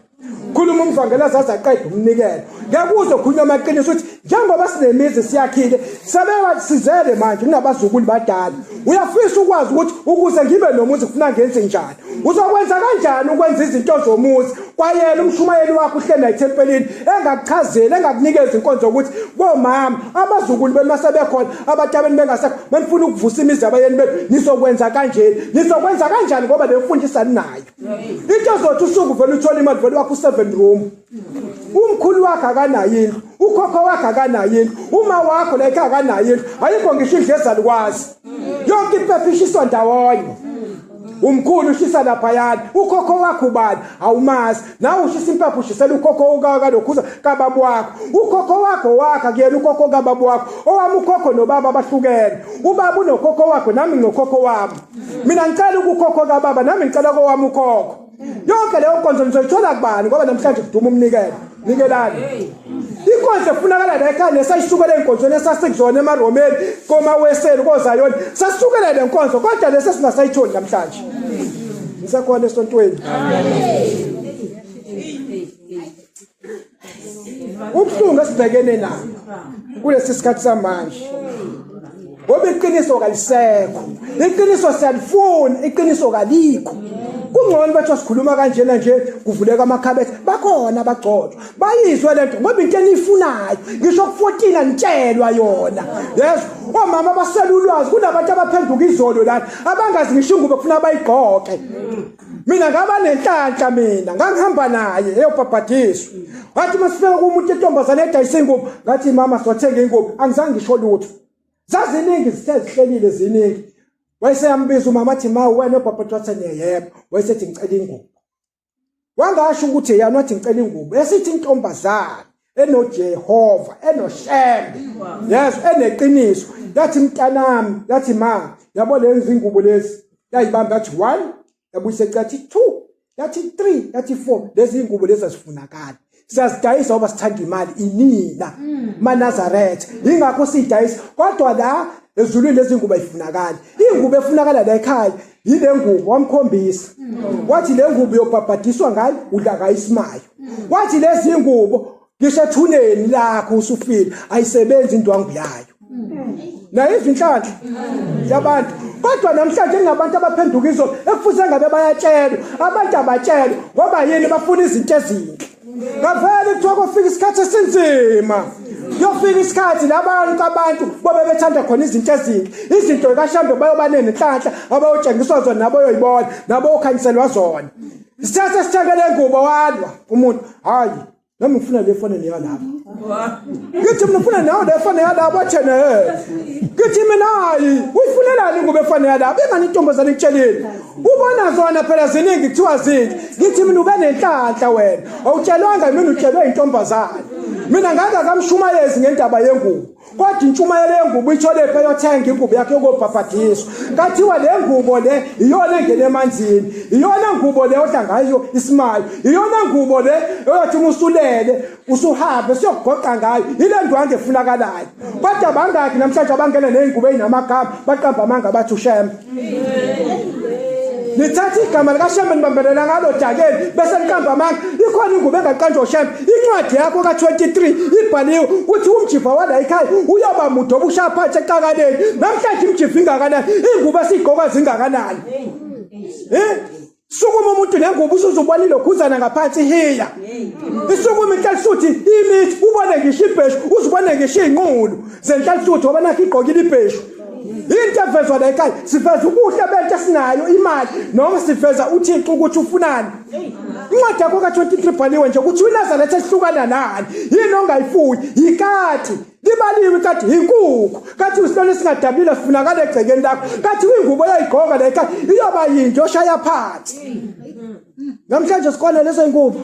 Khuluma umvangeli azaze aqede umnikelo. Ngeke uze khulunywa amaqiniso ukuthi njengoba sinemizi siyakhile sebewa sizele manje kunabazukulu badala. Uyafisa ukwazi ukuthi ukuze ngibe nomuzi kufuna ngenze njani. Uzokwenza kanjani ukwenza izinto zomuzi kwayena umshumayeli wakho uhleli ethempelini engakuchazeli engakunikeza inkonzo ukuthi bomama abazukulu benu masebekhona abatabeni bengasekho manifuna ukuvusa imizi yabayeni benu nizokwenza kanjeni nizokwenza kanjani ngoba le mfundiso aninayo into ezothi usuku vele uthole imali vele wakho u-seven room umkhulu wakhe akanayo indlu ukhokho wakhe akanayo indlu uma wakho la ekhaya akanayo indlu ayikho ngisho indlu ezalukwazi yonke impepho ishiswa ndawonye umkhulu ushisa laphayana ukhokho wakho ubani awumazi nawe ushisa impepho ushisela ukhokho ukakalokhuza kababa wakho ukhokho wakho wakha kuyena ukhokho kababa wakho owami ukhokho nobaba abahlukene ubaba unokhokho wakho nami nginokhokho wami mina ngicela ukukhokho kababa nami ngicela kowami ukhokho yonke leyo nkonzo nizoyithola kubani ngoba namhlanje kuduma umnikelo nikelani inkonzo efunakala la ekhaya nesayisukela ey'nkonzweni esasikuzona emaromeni komaweseli kozayoni sasukela le nkonzo kodwa lesi esingasayitholi namhlanje ngisekhona esontweni ubuhlungu esibhekene nabo kulesi sikhathi samanje ngoba iqiniso kalisekho iqiniso siyalifuna iqiniso kalikho kungcono bethu sikhuluma kanjena nje kuvuleka amakhabethe bakhona abagcotshwa bayizwe lento ngoba into eniyifunayo ngisho ku-14 anitshelwa yona yes omama basela ulwazi kunabantu abaphenduka izolo lana abangazi ngisho ingubo kufuna bayigqoke mina ngaba nenhlanhla mina ngangihamba naye eyobhabhadiswa wathi masifika kumuntu intombazane edayisa ingubo ngathi mama sothenga ingubo angizange ngisho lutho zaziningi zithe zihlelile ziningi wayeseyambiza umama athi ma wena obhabhadiswa wathi yebo wayesethi ngicela ingubo wangasho ukuthi yena wathi ngicela ingubo esithi intombazane enoJehova enoShembe yes eneqiniso yathi mntanami yathi ma yabo lenza ingubo lezi yayibamba yathi 1 yabuyisa ecathi 2 yathi 3 yathi 4 lezi ingubo lezi azifunakali siyazidayisa ngoba sithanda imali inina maNazaretha ingakho siyidayisa kodwa la ezulwini lezi ngubo ayifunakali ingubo efunakala la ekhaya yile ngubo wamkhombisa wathi le ngubo uyobhabhadiswa ngayo udla ngayo isimayo wathi lezi ngubo ngisho ethuneni lakho usufile ayisebenzi indwangu yayo nayizwa inhlanhla yabantu kodwa namhlanje kunabantu abaphenduka izolo ekufuze ngabe bayatshelwa abantu abatshelwa ngoba yini bafuna izinto ezinhle ngavele kuthiwa kofika isikhathi esinzima kuyofika isikhathi labantu abantu bobe bethanda khona izinto ezinhle izinto zikashambe bayoba nenhlanhla abayotshengiswa zona naboyoyibona nabokhanyiselwa zona sithathe sithenge le ngubo walwa umuntu hayi nami ngifuna le fone neyalapha ngithi mina ufuna nawe le fone yalapha athene ngithi mina hayi uyifunelani ingubo efane yalapha ingani intombazane ikutshelile ubona zona phela ziningi kuthiwa zinhle ngithi mina ube nenhlanhla wena awutshelwanga mina utshelwe intombazane mina ngangakamshumayezi ngendaba yengubo kodwa intshumayelo yengubo ithole phe yothenga ingubo yakhe yokobhabhadiswa kathiwa le ngubo le iyona engena emanzini iyona ngubo le odla ngayo isimayo iyona ngubo le oyothi uma usulele usuhambe siyokugoqa ngayo ile ndwangu efunakalayo kodwa bangakhi namhlanje abangena ney'ngubo ey'namagama baqamba amanga bathi ushembe nithatha igama likashembe nibambelela ngalo dakeni bese niqamba amanga ikhona ingubo engaqanjwa ushembe incwadi yakho ka-23 ibhaliwe ukuthi umjiva wala ekhaya uyoba mude obushaya phansi eqakaleni namhlanje imjiva ingakanani iy'ngubo esiyigqoka zingakanani um sukuma umuntu nengubo usuzubona ilokhuzana ngaphansi hiya isukuma inhlalisuthi imithi ubone ngisho ibheshu uzubone ngisho iy'nqulu zenhlalisuthi ngoba nakho igqokile ibheshu into evezwa la ekhaya siveza ubuhle bento esinayo imali noma siveza uthixo ukuthi ufunani incwadi yakho ka-23 bhaliwe nje ukuthi unazaretha ehlukana nani yini ongayifuyi yikati libaliwe ikati yinkukhu kathi usilwane esingadabile sifunakala egcekeni lakho kathi ingubo oyayigqoka la ekhaya iyoba yinto oshaya phansi namhlanje sikona lezo ingubo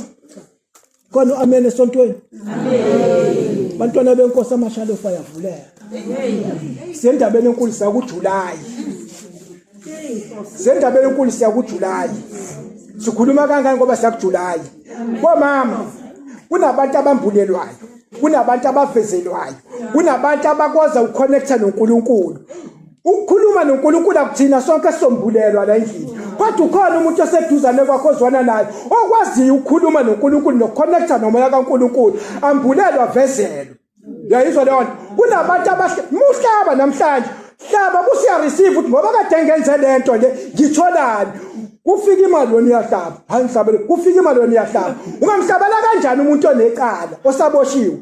khona u-amen esontweni amen bantwana benkosi amashalofu ayavuleka sendabeni enkulu siya kuJuly sendabeni enkulu siya kuJuly sikhuluma kangani ngoba siya kuJuly bomama Kunabantu abambulelwayo, kunabantu abavezelwayo, kunabantu abakwazi ukuconnecta noNkulunkulu. Ukukhuluma noNkulunkulu akuthina sonke sombulelwa la endlini, kodwa ukhona umuntu oseduzane kwakho ozwana naye okwaziyo ukukhuluma noNkulunkulu nokuconnecta nomoya kaNkulunkulu, ambulelwa avezelwe. Uyayizwa leyo nto? Kunabantu abahle muhlaba namhlanje hlaba kusiya receive ukuthi ngoba kade ngenze lento le ngitholani. Kufika imali wena uyahlaba, hayi ngihlabele, kufika imali wena uyahlaba. Ungamhlabela kanjani umuntu onecala osaboshiwe?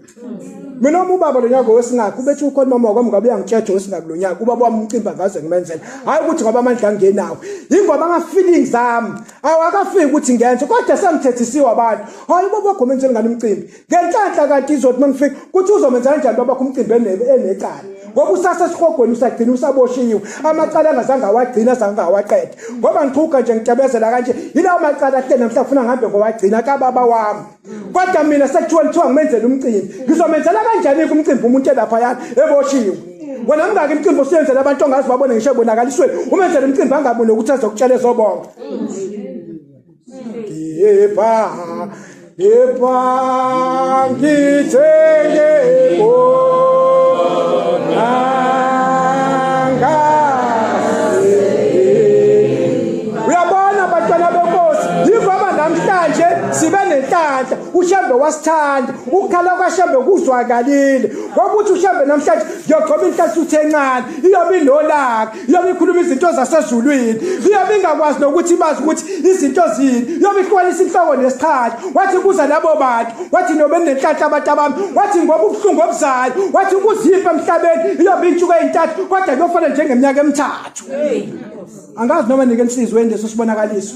Mina uma ubaba lo nyaka wesingakhi ubethi ukhona mama wakwami ngabe uyangitsheja wesingakhi lo nyaka ubaba wami umcimbi angaze ngimenzele, hayi ukuthi ngoba amandla angenawo, yingoba ama-feelings ami awakafiki ukuthi ngenze, kodwa sengithethisiwe abantu. Hayi ubaba wakho umenzele ngani umcimbi ngenhlanhla, kanti izothi uma ngifika kuthi uzomenza kanjani babakho umcimbi enecala, ngoba usasesihogweni usagcina usaboshiwe, amacala angazange awagcina azange awaqede, ngoba ngixhuga nje ngitebezela kanje yilawo macala ahleli namhla kufuna ngihambe ngowagcina kababa wami. Kodwa mina sekuthiwa kuthiwa ngimenzele umcimbi, ngizomenzela kanjani-ke umcimbi umuntu elaphayana eboshiwe? Wena mngaki imicimbi osuyenzela abantu ongazi babone ngisho ebonakalisweni, umenzele umcimbi angaboni ukuthi ezokutshela ezobonga. Kepha kepha ngithenge bonanga. Uyabona bantwana benkosi, yingoba namhlanje sibe nenhlanhla, uShembe wasithanda, ukukhala kwaShembe kuzwakalile, ngoba uthi uShembe namhlanje ngiyogcoba inhlanhla encane, iyobe inolaka, iyobe ikhuluma izinto zasezulwini, iyobe ingakwazi nokuthi ibazi ukuthi izinto zini, iyobe ihlukanisa inhloko nesiqhatha. Wathi kuza labo bantu, wathi nobe nenhlanhla abantu abami, wathi ngoba ubuhlungu obuzayo, wathi ukuzipha emhlabeni iyobe insuku ey'ntathu, kodwa kuyofana njengeminyaka emithathu. Angazi noma nike insizwe leso sibonakaliso.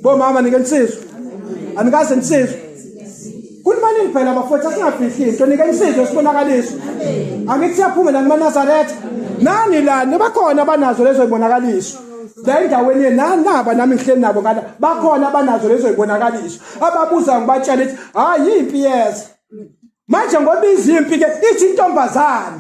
Bomama nike insizwe, anikaze insizwe. Khulumanini phela bafowethu, asingafihli into, nike insizwe esibonakaliso. Angithi siyaphuma la kumaNazaretha, nani la nibakhona abanazo lezo zibonakaliso la endaweni yenu, naba nami ngihleli nabo ngala, bakhona abanazo lezo zibonakaliso, ababuza ngibatshela ithi hayi impi yeza manje, ngoba izimpi ke ithi intombazane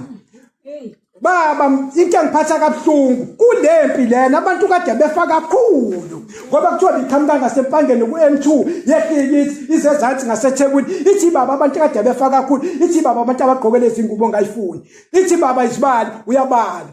baba into engiphatha kabuhlungu kulempi lena, abantu kade befa kakhulu, ngoba kuthiwa biqhamuka ngasempangeni ku-M2 yehlike ithi izezansi ngaseThekwini, ithi baba abantu kade befa kakhulu, ithi baba abantu abagqoke lezi ngubo ongayifuni, ithi baba izibali uyabala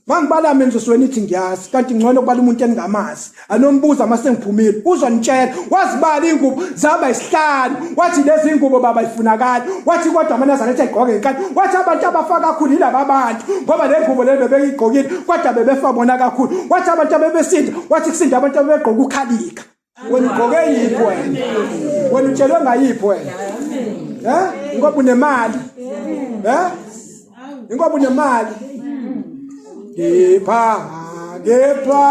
mangibala mina ngizosweni ithi ngiyazi, kanti ngcono kubala umuntu engingamazi, anombuza uma sengiphumile uzonitshela. Wazibala ingubo zaba isihlanu, wathi lezi ingubo baba ifunakali, wathi kodwa amaNazaretha egqoke ngenkani, wathi abantu abafa kakhulu yilaba bantu, ngoba le ngubo le bebeyigqokile kodwa bebefa bona kakhulu, wathi abantu abebesinda, wathi kusinda abantu abebegqoka ukhalika. Wena ugqoke yiphi wena? Wena utshelwe ngayiphi wena? Ngoba unemali, ngoba unemali. Kepha kepha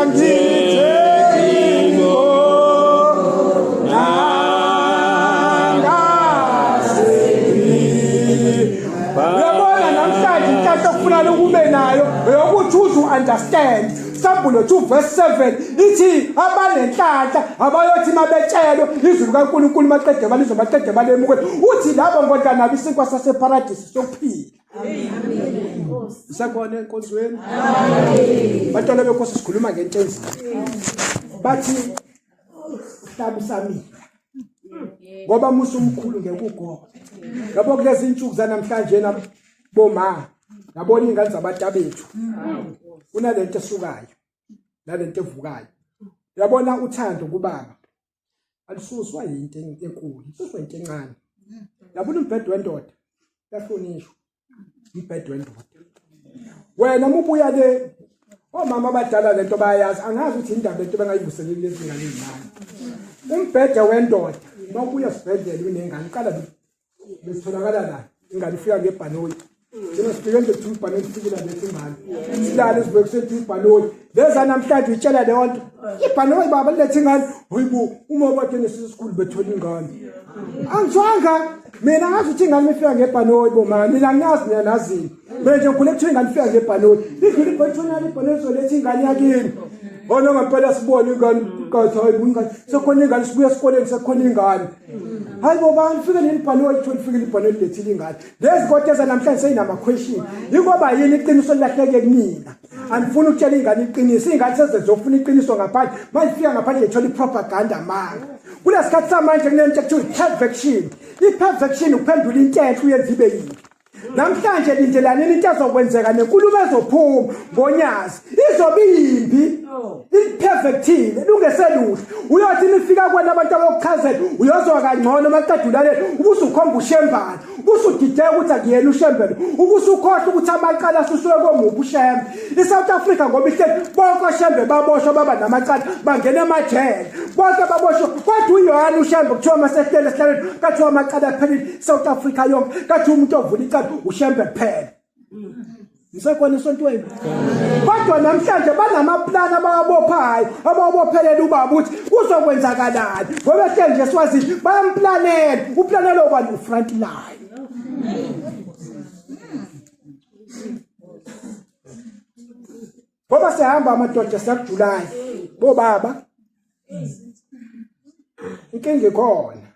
ngithengo nangasebi. Uyabona namhlanje inhlanhla okufunana ukube nayo eyokuthi uze u-understand Sambulo 2 verse 7, ithi abanenhlanhla abayothi mabetshelwe izwi likaNkulunkulu maqede balizwe maqede balemukele, uthi labo ngodla nabo isinkwa saseparadisi sokuphila. Isakhona enkonzweni bantwana benkosi, sikhuluma ngento enzima, bathi uhlaba usamile ngoba musa umkhulu ngeke ugobe. Yabo kulezi insuku zanamhlanje na boma, yabona iy'ngane zabantu bethu, kunalento esukayo nalento evukayo. Uyabona uthando kubaba alususwa yinto enkulu, lususwa into encane. Yabona umbhedo wendoda uyahlonishwa, umbhedo wendoda. Wena uma ubuya le, omama abadala lento bayayazi, angazi ukuthi indaba lento bengayivuseleli lezi ngane ezincane. Umbhede wendoda, uma ubuya esibhedlela unengane, uqala besitholakala la ingane ifika ngebhanoyi, thina sifike nje kuthiwa ibhanoyi lifikile, letha ingane silale sivuke kusethi ibhanoyi leza. Namhlanje uyitshela leyo nto, ibhanoyi baba liletha ingane, hayibo, uma bade nesisu esikhulu bethola ingane angizwanga. Mina ngazi ukuthi ingane ifika ngebhanoyi bomama, mina ngiyazi mina nazini. Mina nje ngikhule kuthiwa ingane ifika ngebhanoyi. Lidlula ibhanoyi ibhanoyi lizoletha ingane yakini. Ona ngempela sibone ingane kathi hayi ingane sekukhona ingane sibuya esikoleni sekukhona ingane. Hayi bo bani fike leli bhanoyi lithiwa lifike libhanoyi lilethile ingane. Lezi kodwa ezanamhlanje seyinama question. Yingoba yini iqiniso lilahleke kumina? Andifuni ukutshela ingane iqiniso. Ingane sezezofuna iqiniso ngaphandle. Manje ifika ngaphandle ithola ipropaganda amanga. Kulesikhathi samanje kunento ekuthiwa i-perfection. I-perfection ukuphendula into enhle uyenze ibe yimbi. Namhlanje lindelanini into ezokwenzeka nenkulumo ezophuma ngonyazi izobe iyimbi iperfectile lungeseluhle uyothi nifika kwena abantu abayokuchazela uyozwa kangcono uma qeda ulalela ubusukhomba ushembana ubusudideka ukuthi akuyena ushembelo ubusukhohlwa ukuthi amacala asusuke komuphi ushembe i-South Africa ngoba ihleli bonke oshembe baboshwa baba namacala bangena emajele bonke baboshwa kodwa uYohane ushembe kuthiwa masehlele esihlalweni kathiwa amacala aphelile South Africa yonke kathi umuntu ovula icala ushembe kuphela ngisekhona esontweni kodwa namhlanje banamaplani abawabophayo abawabophelela ubaba ukuthi kuzokwenzakalani ngoba ehleli nje eswazini bayamplanela uplanela obani ufront line ngoba sihamba amadoda siyakujulayo bobaba inkinga ikhona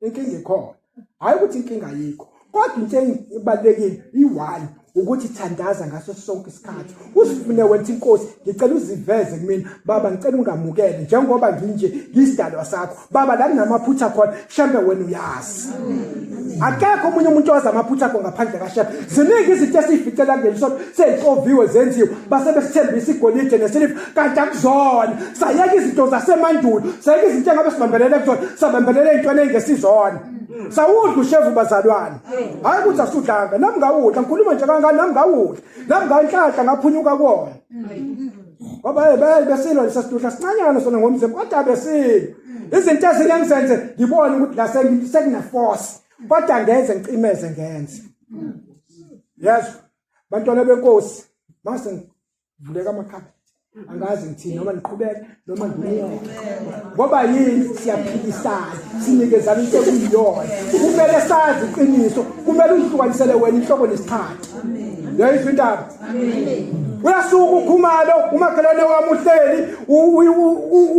Inkinga ikhona. Hayi ukuthi inkinga ayikho. Kodwa into ebalekile i-one ukuthi thandaza ngaso sonke isikhathi usifune wena inkosi ngicela uziveze kumina baba ngicela ungamukele njengoba nginje ngisidalwa sakho baba la kunamaphutha khona shembe wena uyazi akekho omunye umuntu owazi amaphutha akho ngaphandle kashembe ziningi izinto esiyificela kuleli sonto seyixoviwe zenziwe base besithembisa igolide nesiliva kanti akuzona sayeka izinto zasemandulo sayeka izinto engabe sibambelele kuzona sabambelele ey'ntweni ey'ngesizona sawudla ushevu bazalwane hhayi ukuthi asudlanga nami ngawudla ngikhuluma nje kangani nami ngawudla nami nganhlanhla ngaphunyuka kuwona ngoba besilwa lesa sidudla sincanyana sona ngomzimba kodwa besilwa izinto ezinye engizenze ngibone ukuthi la sekuneforce kodwa ngenze ngicimeze ngenze yezwa bantwana benkosi mase ngivuleka amakhabethe angazi ngithini noma niqhubeke noma ngiyeke ngoba yini siyaphilisana sinikezana into ekuyiyona kumele sazi iqiniso kumele uzihlukanisele wena inhloko nesixhanti yayizwa indaba uyasuka ukhumalo umakhelwane wami uhleli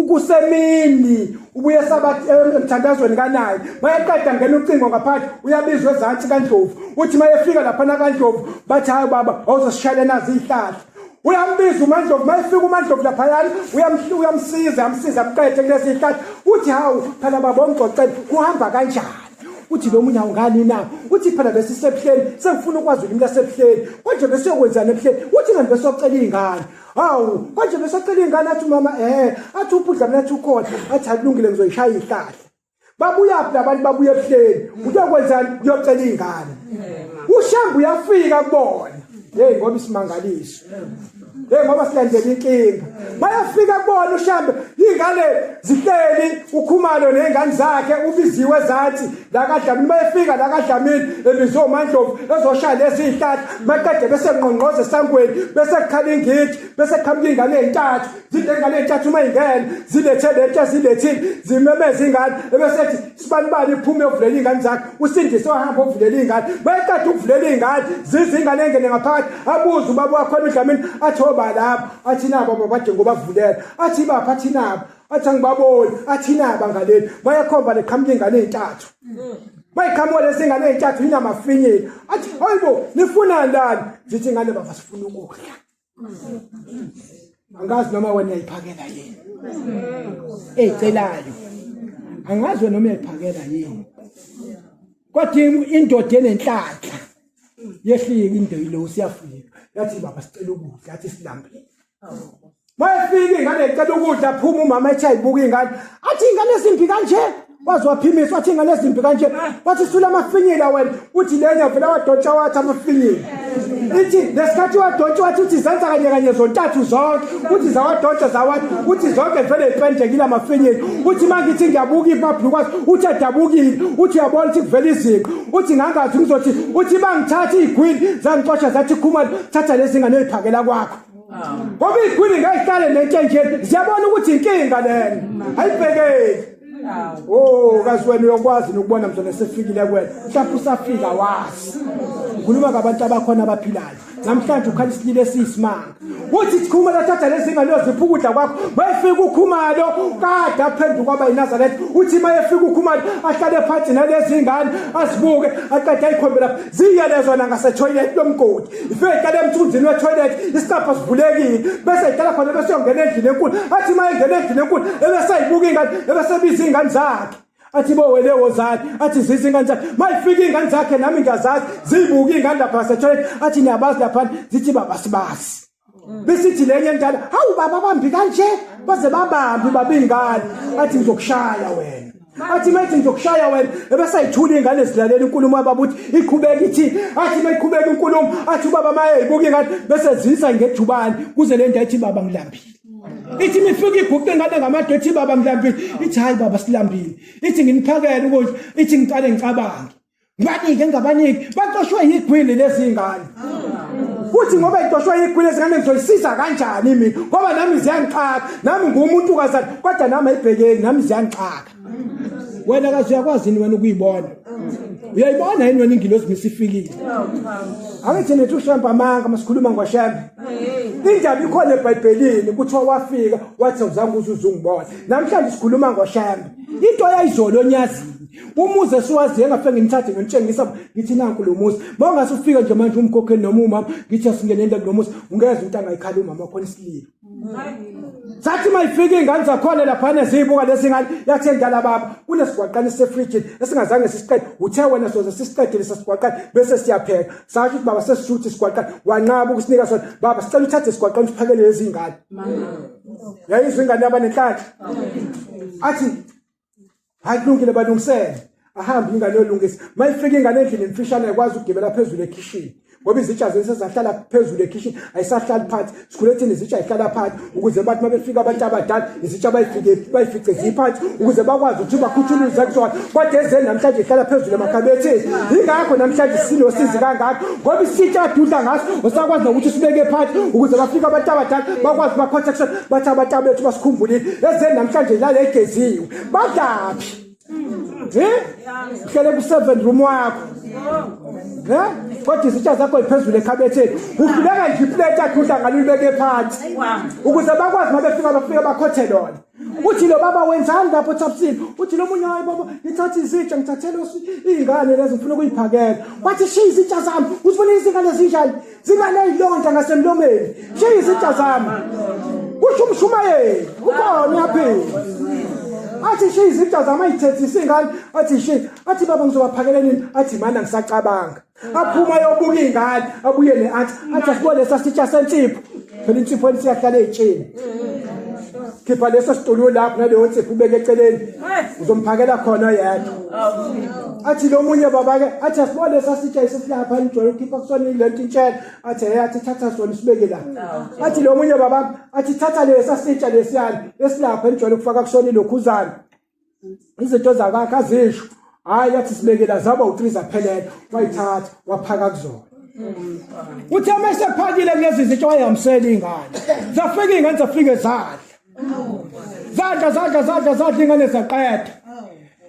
kusemini ubuye sabathi emthandazweni kanaye mayeqeda ngena ucingo ngaphandle uyabizwa ezantsi kaNdlovu uthi mayefika laphana kaNdlovu bathi hayi baba awuzosishayela nazi izihlahla uyambiza uMandlovu mayefika uMandlovu laphayana uyamsiza amsiza amqede kulezi zihlahla uthi hawu phela baba ongixoxele kuhamba kanjani uthi lo munye awungani na uthi phela besisebuhleni sengifuna ukwazi ulimi lasebuhleni konje besiyokwenzani ebuhleni uthi ngani besiyocela iy'ngane hawu konje besiyocela iy'ngane athi umama eh athi ubhudla mina athi ukhona athi akulungile ngizoyishaya ihlahla babuyaphi labantu babuye ebuhleni uyokwenzani uyocela iy'ngane ushembe uyafika kubona yeyi ngoba isimangaliso Hey ngoba silandela inkinga. Bayafika kubona uShambe ingane zihleli uKhumalo nezingane zakhe ubiziwe ezansi la kaDlamini bayefika la kaDlamini ebizwe uMandlovu ezoshaya lezi zihlahla maqede bese ngqongqoza esangweni bese kukhala ingidi bese kuqhamuka ingane ezintathu zide ingane ezintathu uma ingena zilethe lento ezilethile zimemeza ingane ebese ethi sibanibani iphume uvulela iy'ngane zakhe usindise wahamba ovulela iy'ngane bayeqeda ukuvulela iy'ngane zize ingane engene ngaphakathi abuze ubaba wakhona udlamini athi oba lapho athi nabo babade ngobavulela athi bapha athi nabo athi angibaboni athi naba ngaleli bayakhomba leqhamuka ingane ey'ntathu bayiqhamuka lezi ngane ey'ntathu inamafinyila athi hayibo nifunani lani zithi ingane baba sifuna ukudla angazi noma wena uyayiphakela yini eyicelayo angazi wena noma uyayiphakela yini kodwa indoda enenhlanhla yehlika into yilo siyafika yathi baba sicela ukudla yathi silambile Mayefika ingane icela ukudla phuma umama ethi ayibuka ingane athi ingane ezimbi kanje waze waphimisa wathi ingane ezimbi kanje wathi sula amafinyila wena uthi lenya vele wadontsha wathi amafinyila ithi lesikhathi wadontsha wathi uthi zenza kanye kanye zontathu zonke uthi zawadontsha zawathi uthi zonke vele ipendekile amafinyila uthi mangithi ngiyabuka imabhlukwazi uthi adabukile uthi uyabona ukuthi kuvela izinqo uthi ngangazi ngizothi uthi bangithatha iy'gwili zangixosha zathi khumalo thatha lezi ngane oyiphakela kwakho ngoba iy'gwili ngayihlale nento enje ziyabona ukuthi inkinga lena ayibhekeki. Oh, kazi wena uyokwazi nokubona mzona sefikile kuwena. Mhlawumbe usafika wazi. Ngikhuluma ngabantu abakhona abaphilayo. Namhlanje ukhala isililo esiyisimanga. Uthi sikhuma lathatha lezi ngane uyozipha ukudla kwakho. Mayefika uKhumalo kade aphenduka kwaba yiNazaretha. Uthi mayefika uKhumalo ahlale phansi nalezi ngane azibuke aqede ayikhombe lapha. Ziye lezona ngase toilet lomgodi. Ifike ihlale emthunzini we-toilet isicabha sivulekile bese ihlala khona bese yongena endlini enkulu athi uma engena endlini enkulu ebese ayibuka ingane ebese ebiza iy'ngane zakhe athi bo wele wozani athi zizi ingane zakhe mayifika iy'ngane zakhe nami ngiyazazi ziyibuka iy'ngane lapha ngasetoilet athi niyabazi laphana zithi baba sibazi besithi lenye endala hawu baba bambi kanje baze babambi baba iy'ngane athi ngizokushaya wena athi mayithi ngizokushaya wena ebese ayithula ingane zilalela inkulumo yababa ukuthi iqhubeka ithi athi mayiqhubeka inkulumo athi ubaba maye ibuka ingane bese zisa ngejubane kuze le nto ithi baba ngilambile ithi mifika iguqe ingane ngamadoda ithi baba ngilambile ithi hayi baba silambile ithi nginiphakele ukudla ithi ngiqale ngicabange ngibanike ngingabaniki baxoshwe yigwili lezi ngane kuthi ngoba ixoshwe yigwili lezi ngane ngizoyisiza kanjani mina ngoba nami ziyangixaka nami ngumuntu kazana kodwa nami ayibhekeki nami ziyangixaka wena kazi uyakwazi yini wena ukuyibona uyayibona yini wena ingilozi misifikile angithi nithi ushembe amanga masikhuluma ngoshembe indaba ikhona ebhayibhelini kuthiwa wafika wathi awuzange uze uzungibona namhlanje sikhuluma ngoshembe into yayizolo onyazini umuzi esiwaziyo engafe ngimthathe ngimtshengisa ngithi nanku lo muzi uma ungase ufike nje manje umkhokheli noma umama ngithi asingenele kulo muzi ungeza ukuthi angayikhala umama wakhona isililo sathi uma ifika iy'ngane zakhona laphana ziyibuka lezi ngane yathi endala baba kunesigwaqane esisefrijini esingazange sisiqede uthe wena soze sisiqede lesa sigwaqane bese siyapheka sasho ukuthi baba sesisuthi isigwaqane wanqaba ukusinika sona baba sicela uthathe isigwaqane usiphakele lezi ngane yayizwa ingane yabanenhlanhla athi hayi kulungile balungisele ahambe ingane yolungisa mayifika ingane endlini imfishane ayikwazi ukugibela phezulu ekhishini ngoba izitsha zenu sezahlala phezulu ekhishini ayisahlali phansi sikhule thina izitsha ihlala phansi ukuze bathi uma befika abantu abadala izitsha bayifike bayifice ziphansi ukuze bakwazi ukuthi bakhuthuluze kuzona kodwa ezeni namhlanje ihlala phezulu emakhabetheni yingakho namhlanje sinosizi kangaka ngoba isitsha adudla ngaso usakwazi nokuthi sibeke phansi ukuze bafike abantu abadala bakwazi bakhothe kusona bathi abantu bethu basikhumbulile ezeni namhlanje lale egeziwe badlaphi Eh? Uhlele ku-seven room wakho. Eh? Kodwa izitsha zakho ziphezulu ekhabetheni. Uhluleka nje iplate yakhe udla ngalo ulibeke phansi. Ukuze bakwazi uma befika bafike bakhothe lona. Uthi lo baba wenzani lapho Thapsini? Uthi lo munye hayi baba ngithatha izitsha ngithathela izingane lezi ngifuna ukuyiphakela. Wathi shiya izitsha zami. Uzibona izingane ezinjani? Zinganeyilonda ngasemlomeni. Shiya izitsha zami. Kusho umshumayeli. Ukhona uyaphila. Athi shiya izitsha zami ayithethise ingane. Athi shiya. Athi baba ngizobaphakela nini? Athi mana ngisacabanga. Aphuma ayobuka ingane abuye ne-athi athi asibone lesa sitsha sensipho. Phela insipho esiyahlala ey'tsheni. Khipha leso situlo lapho naleyo nsipho ubeke eceleni. Uzomphakela khona yedwa. Athi lo munye baba ke athi asibone sasitsha esesilapha nijwayele ukukhipha kusona lento intshela athi hey athi thatha sona sibeke la. Athi lo munye baba athi thatha lesa sitsha lesiyana esilapha nijwayele ukufaka kusona ilokhuzana. Izinto zakwakhe azisho. Hayi athi sibeke la zaba u3 zaphelela wayithatha waphaka kuzona. Uthe uma esephakile kulezi zitsha wayihambisela ingane. Zafika ingane zafike zadla. Zadla zadla zadla zadla ingane zaqeda.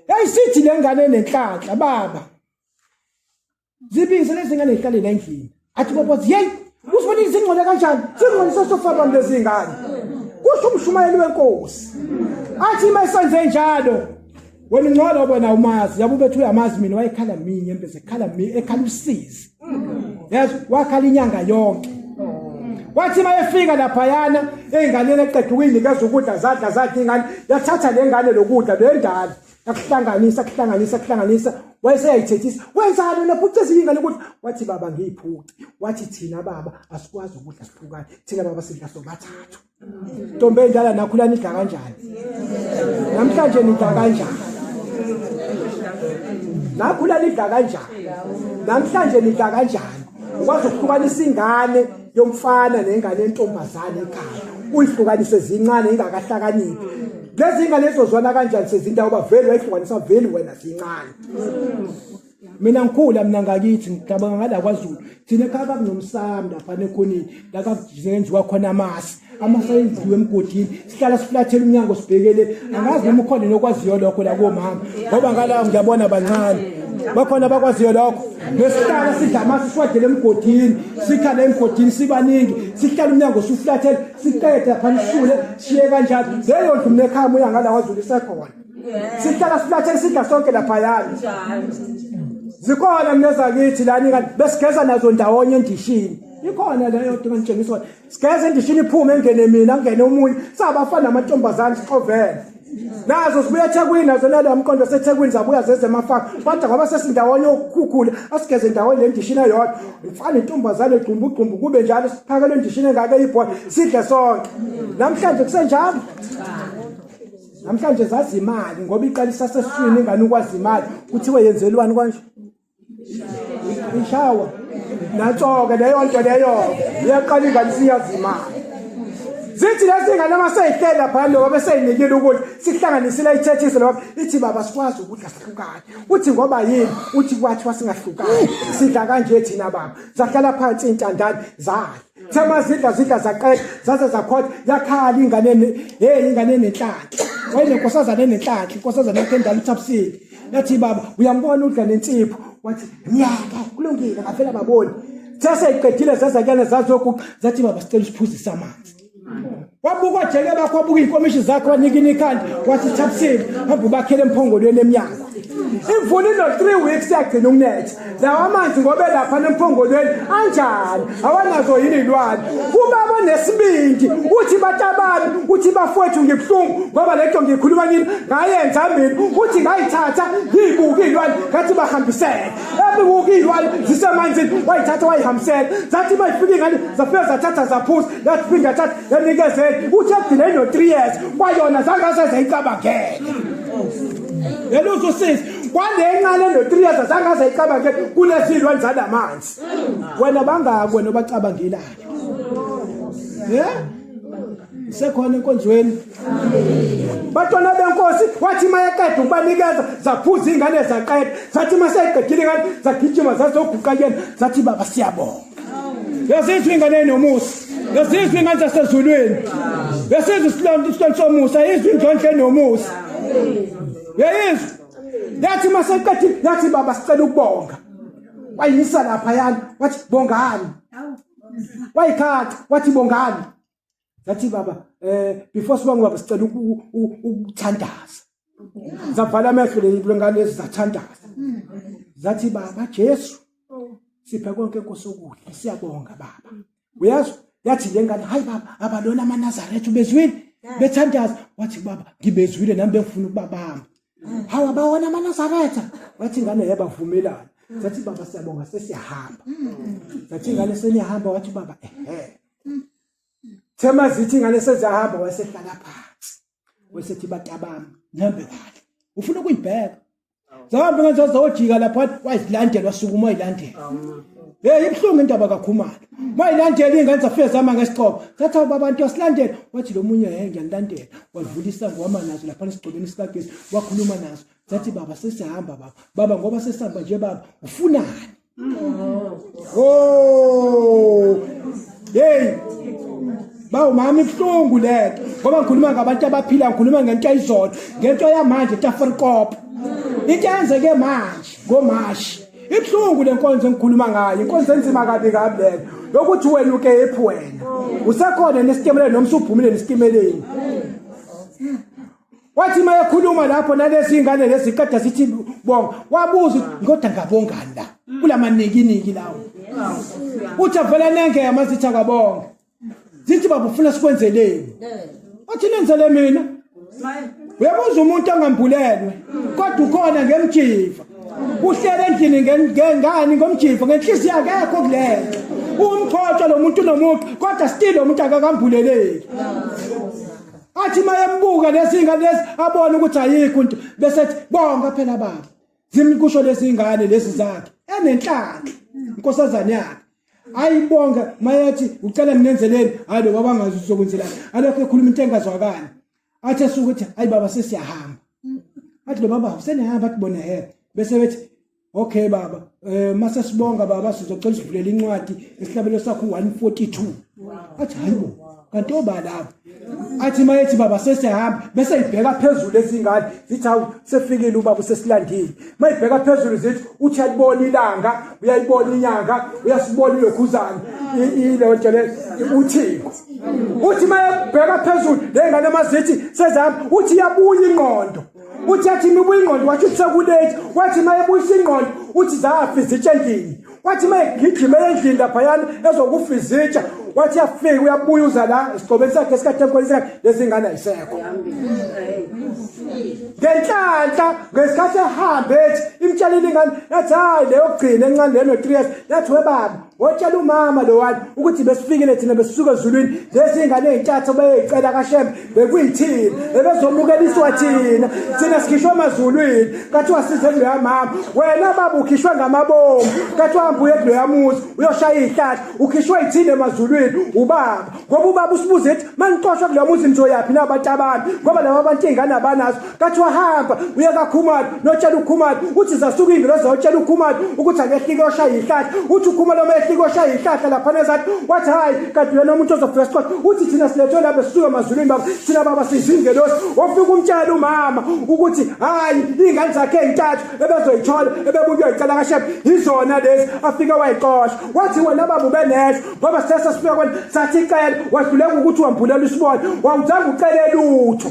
Yayisithi le ngane enenhlanhla baba. Zibize lezi ngane zihlale la endlini. Athi bobozi hey uzibona izingcole kanjani? Zingcole sosofa bami lezi ngane. Kusho umshumayeli wenkosi. Athi uma esenze njalo wena ngcono bona umazi yabo bethu uyamazi mina wayekhala minye empeze ekhala mi ekhala usizi. Yes wakhala inyanga yonke. Wathi mayefika laphayana ey'nganeni eqeda ukuyinikeza ukudla zadla zadla ingane yathatha le ngane lokudla le ndala yakuhlanganisa kuhlanganisa kuhlanganisa wayeseyayithethisa wenzani wena phuca ezinye ingane ukudla wathi baba ngiyiphuci wathi thina baba asikwazi ukudla siphukane thina baba sidla sobathathu ntombi endala nakhula nidla kanjani namhlanje nidla kanjani nakhula nidla kanjani namhlanje nidla kanjani ukwazi ukuhlukanisa ingane yomfana nengane yentombazane ekhaya uyihlukanise zincane ingakahlakaniphi lezi ingane ezozwana kanjani sezindawo bavele wayihlukanisa vele wena zincane mina ngikhula mina ngakithi ngicabanga ngala kwaZulu thina ekhaya kwakunomsamo lapha nekhonini la kwakuzenziwa khona amasi Amasayidliwe emgodini, sihlala siflathela umnyango sibhekele. Angazi noma ukhona nokwaziyo lokho la komama, ngoba ngala ngiyabona bancane bakhona abakwaziyo lokho. Besihlala sidla amasi, siwadele emgodini, sikhale emgodini sibaningi, sihlala umnyango siwuflathele, siqede lapha nisule siye kanjalo. Leyo ndlu mina ekhaya muya ngala kwaZulu isekhona, sihlala siflathele sidla sonke laphayana. Zikhona mina zakithi lani kanti besigeza nazo ndawonye endishini, ikhona leyo nto ngitshengisa yona. Sigeza endishini, iphume engene mina, ngene omunye, sabafana namantombazane sixovele nazo, sibuya eThekwini nazo, nalo mqondo seThekwini, zabuya zeze emafaka, kodwa ngoba sesindawonye okukhukhula asigeze ndawonye le ndishini eyodwa, mfana intombazane gqumbu gqumbu, kube njalo, siphakele endishini engake ibhola, sidle sonke. Namhlanje kusenjalo? Namhlanje zazi imali, ngoba iqala isaseswini ingane ukwazi imali, kuthiwe yenzelwani kanje ishawa natso-ke leyo nto leyo iyaqala ingane isiyazi imali. Zithi lezi ngane uma seyihleli lapha loba beseyinikile ukudla, sihlanganisile ithethise loba, ithi baba sikwazi ukudla sihlukane. Uthi ngoba yini? Uthi kwathiwa singahlukani, sidla kanje thina baba. Zahlala phansi intandane zadla, thema zidla zidla zaqeda, zaze zakhotha, yakhala ingane. Hey, ingane enenhlanhla, wayenenkosazana enenhlanhla, inkosazana yakhe endala uThapsile. Yathi baba uyambona udla nensipho, wathi ngiyaka, kulungile, ngafela baboni. Seseyiqedile zazakuyana zazoguqa, zathi baba sicela usiphuzise amanzi. Wabuka jeke bakho, wabuka iy'nkomishi zakhe, wanikina ikhanda, wathi Thapsile hamba ubakhele emphongolweni emnyango. Imvula ino-3 weeks yagcina ukunetha, lawa amanzi ngoba elapha nemphongolweni anjani, awanazo yini iy'lwane? Ubaba onesibindi uthi batabami, uthi bafowethu, ngibuhlungu ngoba le nto ngiyikhuluma kini ngayenza mina. Uthi ngayithatha ngiyibuka iy'lwane, ngathi bahambisele, ebuka iy'lwane zisemanzini, wayithatha wayihambisela, zathi bayifika iy'ngane zafika zathatha zaphuza, yathi yathatha yanikezela. Uthi ekugcina ino-3 years kwayona zange sezayicabangele lelo usisi kwale ncane no-3 years azange azayicabangele kulezi iy'lwane zalamanzi. Wena bangaki wena obacabangelayo? Yeah, isekhona enkonzweni bantwana benkosi. Wathi mayeqeda ukubanikeza, zaphuza iy'ngane zaqeda, zathi uma seyiqedile ingane zagijima zazoguqa kuyena, zathi baba siyabonga. Yasizwa ingane enomusa, yasizwa ingane zasezulwini, yasizwa isilonto, isilonto somusa, izwa indlondlo enomusa, yayizwa. Yathi uma seqedile yathi baba sicela ukubonga. Wayisa laphayana, wathi bongani, wayikhatha, wathi bongani. Zathi baba before sibonge baba sicela ukuthandaza. Zavala amehlo le ngane lezi, zathandaza, zathi baba Jesu siphe konke Nkosi okuhle, siyabonga baba. Uyazi yathi le ngane, hayi baba, abalona amaNazaretha ubezwile bethandaza? Wathi baba ngibezwile nami, bengifuna ukubabamba. Hawu, abawona amaNazaretha? Wathi ingane yebo, avumelana. Zathi baba siyabonga, sesiyahamba. Zathi ingane seniyahamba? Wathi baba ehe. Thema zithi ingane seziyahamba, wayesehlala phansi, wayesethi batabami nihambe kahle. Ufuna ukuyibheka, zahambe ngane zawojika lapha, wayizilandela, wasukuma wayilandela. Hey, ibuhlungu indaba kaKhumalo. Wayilandela ingane, zafika zama ngesicobo, zathi awu babantu asilandela. Wathi lo munye he ngiyanilandela. Wavula isango, wama nazo lapha esigcobeni sikagesi, wakhuluma nazo. Zathi baba sesihamba baba, baba ngoba sesihamba nje baba ufunani? Oh, hey bawu mama, ibuhlungu lento ngoba ngikhuluma ngabantu abaphila, ngikhuluma ngento ayizolo, ngento yamanje, Tafelkop, into eyenzeke manje ngoMashi. Ibuhlungu le nkonzo engikhuluma ngayo, inkonzo enzima kabi kabi leyo yokuthi wena ukephi, wena usekhona nesitimeleni noma usuphumile nesitimeleni. Wathi uma ekhuluma lapho nalezi ingane lezi qeda sithi bonga, wabuza ukuthi kodwa ngabongani la kulamanikiniki lawo? Uthi avela nengema, zithi akabonge. Zithi baba ufuna sikwenzeleni? Wathi nenzele mina. Uyabuza umuntu angambulelwe kodwa ukhona ngemjiva, uhlele endlini ngengani ngomjiva, ngenhliziyo akekho kulento, umqhotsho lo muntu unomuqo, kodwa still lo muntu akakambuleleki. Athi mayembuka lezi ngane lezi, abone ukuthi ayikho into, bese ethi bonga phela baba. Zimkusho lezi ngane lezi zakhe enenhlanhla inkosazane yakhe ayibonga. Mayethi ucela nginenzeleni, hayi lo baba angazi uzokwenzelani, alokho ekhuluma into engazwakali. Athi esuke ukuthi hayi baba sesiyahamba, athi lo baba senihamba, athi bona he, bese bethi okay baba, mase sibonga baba sizocela sivulele incwadi esihlabelo sakho 142. Athi hayibo. Kanti oba laba athi mayethi baba sesiyahamba bese ibheka phezulu ezingane zithi hawu sefikile ubaba usesilandile. Mayibheka phezulu zithi uthi uyalibona ilanga, uyayibona inyanga, uyasibona ilokhuzana ileyo nto le uthiko. Uthi mayebheka phezulu lengane mazithi sezihamba uthi iyabuya ingqondo. Uthi athi imibuya ingqondo wathi sekulethi wathi mayebuyisa ingqondo uthi zafi izitsha endlini. Wathi mayegijima endlini laphayana ezokufa izitsha wathi yafika uyabuya uza la esigqobeni sakhe esikatemkweni sakhe lezi ngane ayisekho. Ngenhlanhla ngesikhathi ehambe ethi imtshelile ingane yathi hayi leyo kugcina encane leyo no-3 years yathi webaba wotshela umama lowani ukuthi besifikile thina besisuka ezulwini lezi ingane ey'ntathu beyey'cela kashembe bekuyithina bebezomukeliswa thina thina sikhishwe emazulwini kathiwa size kuloya mama wena baba ukhishwe ngamabomu kathiwa hamba uye kuloya muzi uyoshaya iy'hlahla ukhishwe yithina emazulwini ubaba ngoba ubaba usibuze ethi manixoshwa kuloya muzi nizoyaphi nabantu abami ngoba laba bantu iy'ngane abanazo kathiwa hamba uye kakhumalo notshela ukhumalo uthi zasuka iy'ngelozi zayotshela ukhumalo ukuthi akehlike oshaya iy'hlahla uthi ukhumalo uma ehlike oshaya iy'hlahla laphana ezathi wathi hhayi kanti uyena umuntu ozofika siqoqa uthi thina silethwe lapha sisuke emazulwini baba thina baba sizingelosi wafika umtshela umama ukuthi hhayi iy'ngane zakhe ey'ntathu ebezoyithola ebebuye uyicela kashephe yizona lezi afike wayixosha wathi wena baba ubenehlo ngoba sithe sesifika kwena sathi icela wahluleka ukuthi wambulela isibona wawuzange ucele lutho.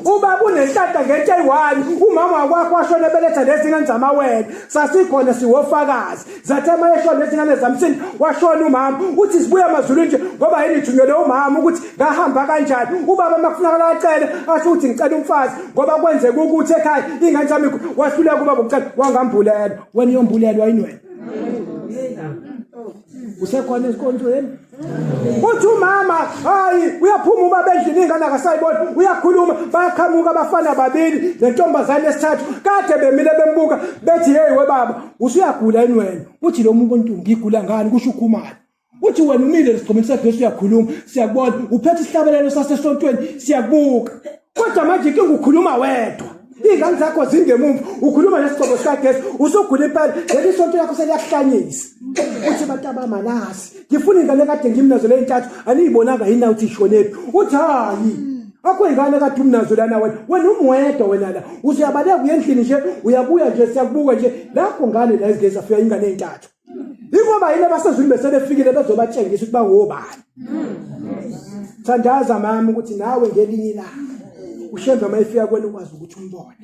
Ubaba unenhlahla ngento eyi-one umama wakwakho washona ebeletha lezi ngane zamawele sasikhona siwofakazi zathe uma eshona lezi ngane zamsinda washona umama uthi sibuye amazulu nje ngoba yini ithunyelwe umama ukuthi ngahamba kanjani ubaba uma kufunakala acele asho ukuthi ngicela umfazi ngoba kwenzeka ukuthi ekhaya iy'ngane zami wahluleka ubaba ukucela wangambulelwa wena uyombulelwa yini wena usekhona ezinkonzweni uthi umama hayi uyaphuma ubaba endlini ingane akasayiboni uyakhuluma bayaqhamuka abafana babili nentombazane esithathu kade bemile bembuka bethi hey webaba usuyagula yini wena uthi lo muntu ngigula ngani kusho ukhumalo uthi wena umile esigqomeni segresi uyakhuluma siyakubona uphethe isihlabelelo sasesontweni siyakubuka kodwa manje inkinga ukhuluma wedwa iy'ngane zakho zingemumva ukhuluma nesigcobo sikagesi usugula impela leli sonto lakho seliyakuhlanyisa uthi abantu abamalasi ngifuna ingane kade ngimnazo le ntathu aniyibonanga yini na uthi ishonephi uthi hayi akho ingane kade umnazo lana wena wena umwedwa wena la usuyabaleka uye endlini nje uyabuya nje siyakubuka nje lakho ngane la ezigezi afika ingane ey'ntathu ingoba yini abasezulwini besebefikile bezobatshengisa ukuthi bangobani. Thandaza mama ukuthi nawe ngelinye ilanga uShembe uma efika kwena ukwazi ukuthi umbone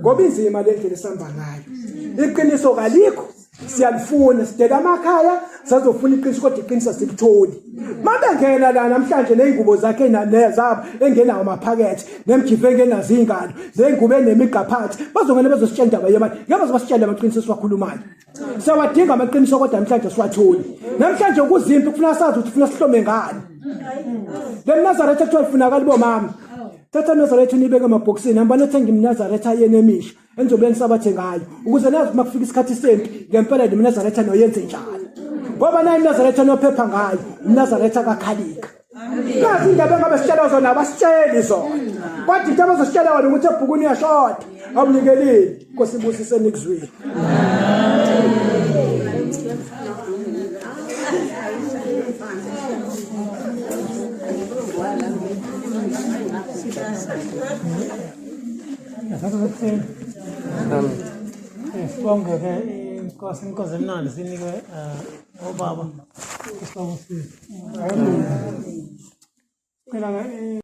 ngoba inzima le ndlela esihamba ngayo iqiniso kalikho siyalifuna sidela amakhaya sazofuna iqiniso kodwa iqiniso asilitholi mabengena la namhlanje nezingubo zakhe nezabo engenawo amaphakethe nemjive engenazo ingalo zengubo enemigqaphathi bazongena bezositshela indaba yemali ngeke bazobasitshela amaqiniso esiwakhulumayo siyawadinga amaqiniso kodwa namhlanje siwatholi namhlanje kuzimpi kufuna sazi ukuthi funa sihlome ngani le mnazaretha kuthiwa ifunakala bomama thatha nazaretha unibeke emabhokisini hamba nothenga imnazaretha yenu emisha enizobe nisabathe ngayo ukuze nazi uma kufika isikhathi sempi ngempela le mnazaretha noyenze njani ngoba nayo imnazaretha nophepha ngayo umnazaretha kakhalika Nazi indaba engabe sitshela zona abasitsheli zona. Kodwa into abazositshela yona ukuthi ebhukwini uyashoda. Awunikelile. Nkosi ibusise nikuzwile. Sibonge ke inkosi inkosi emnandi sinikwe obaba isibongo. Cela ke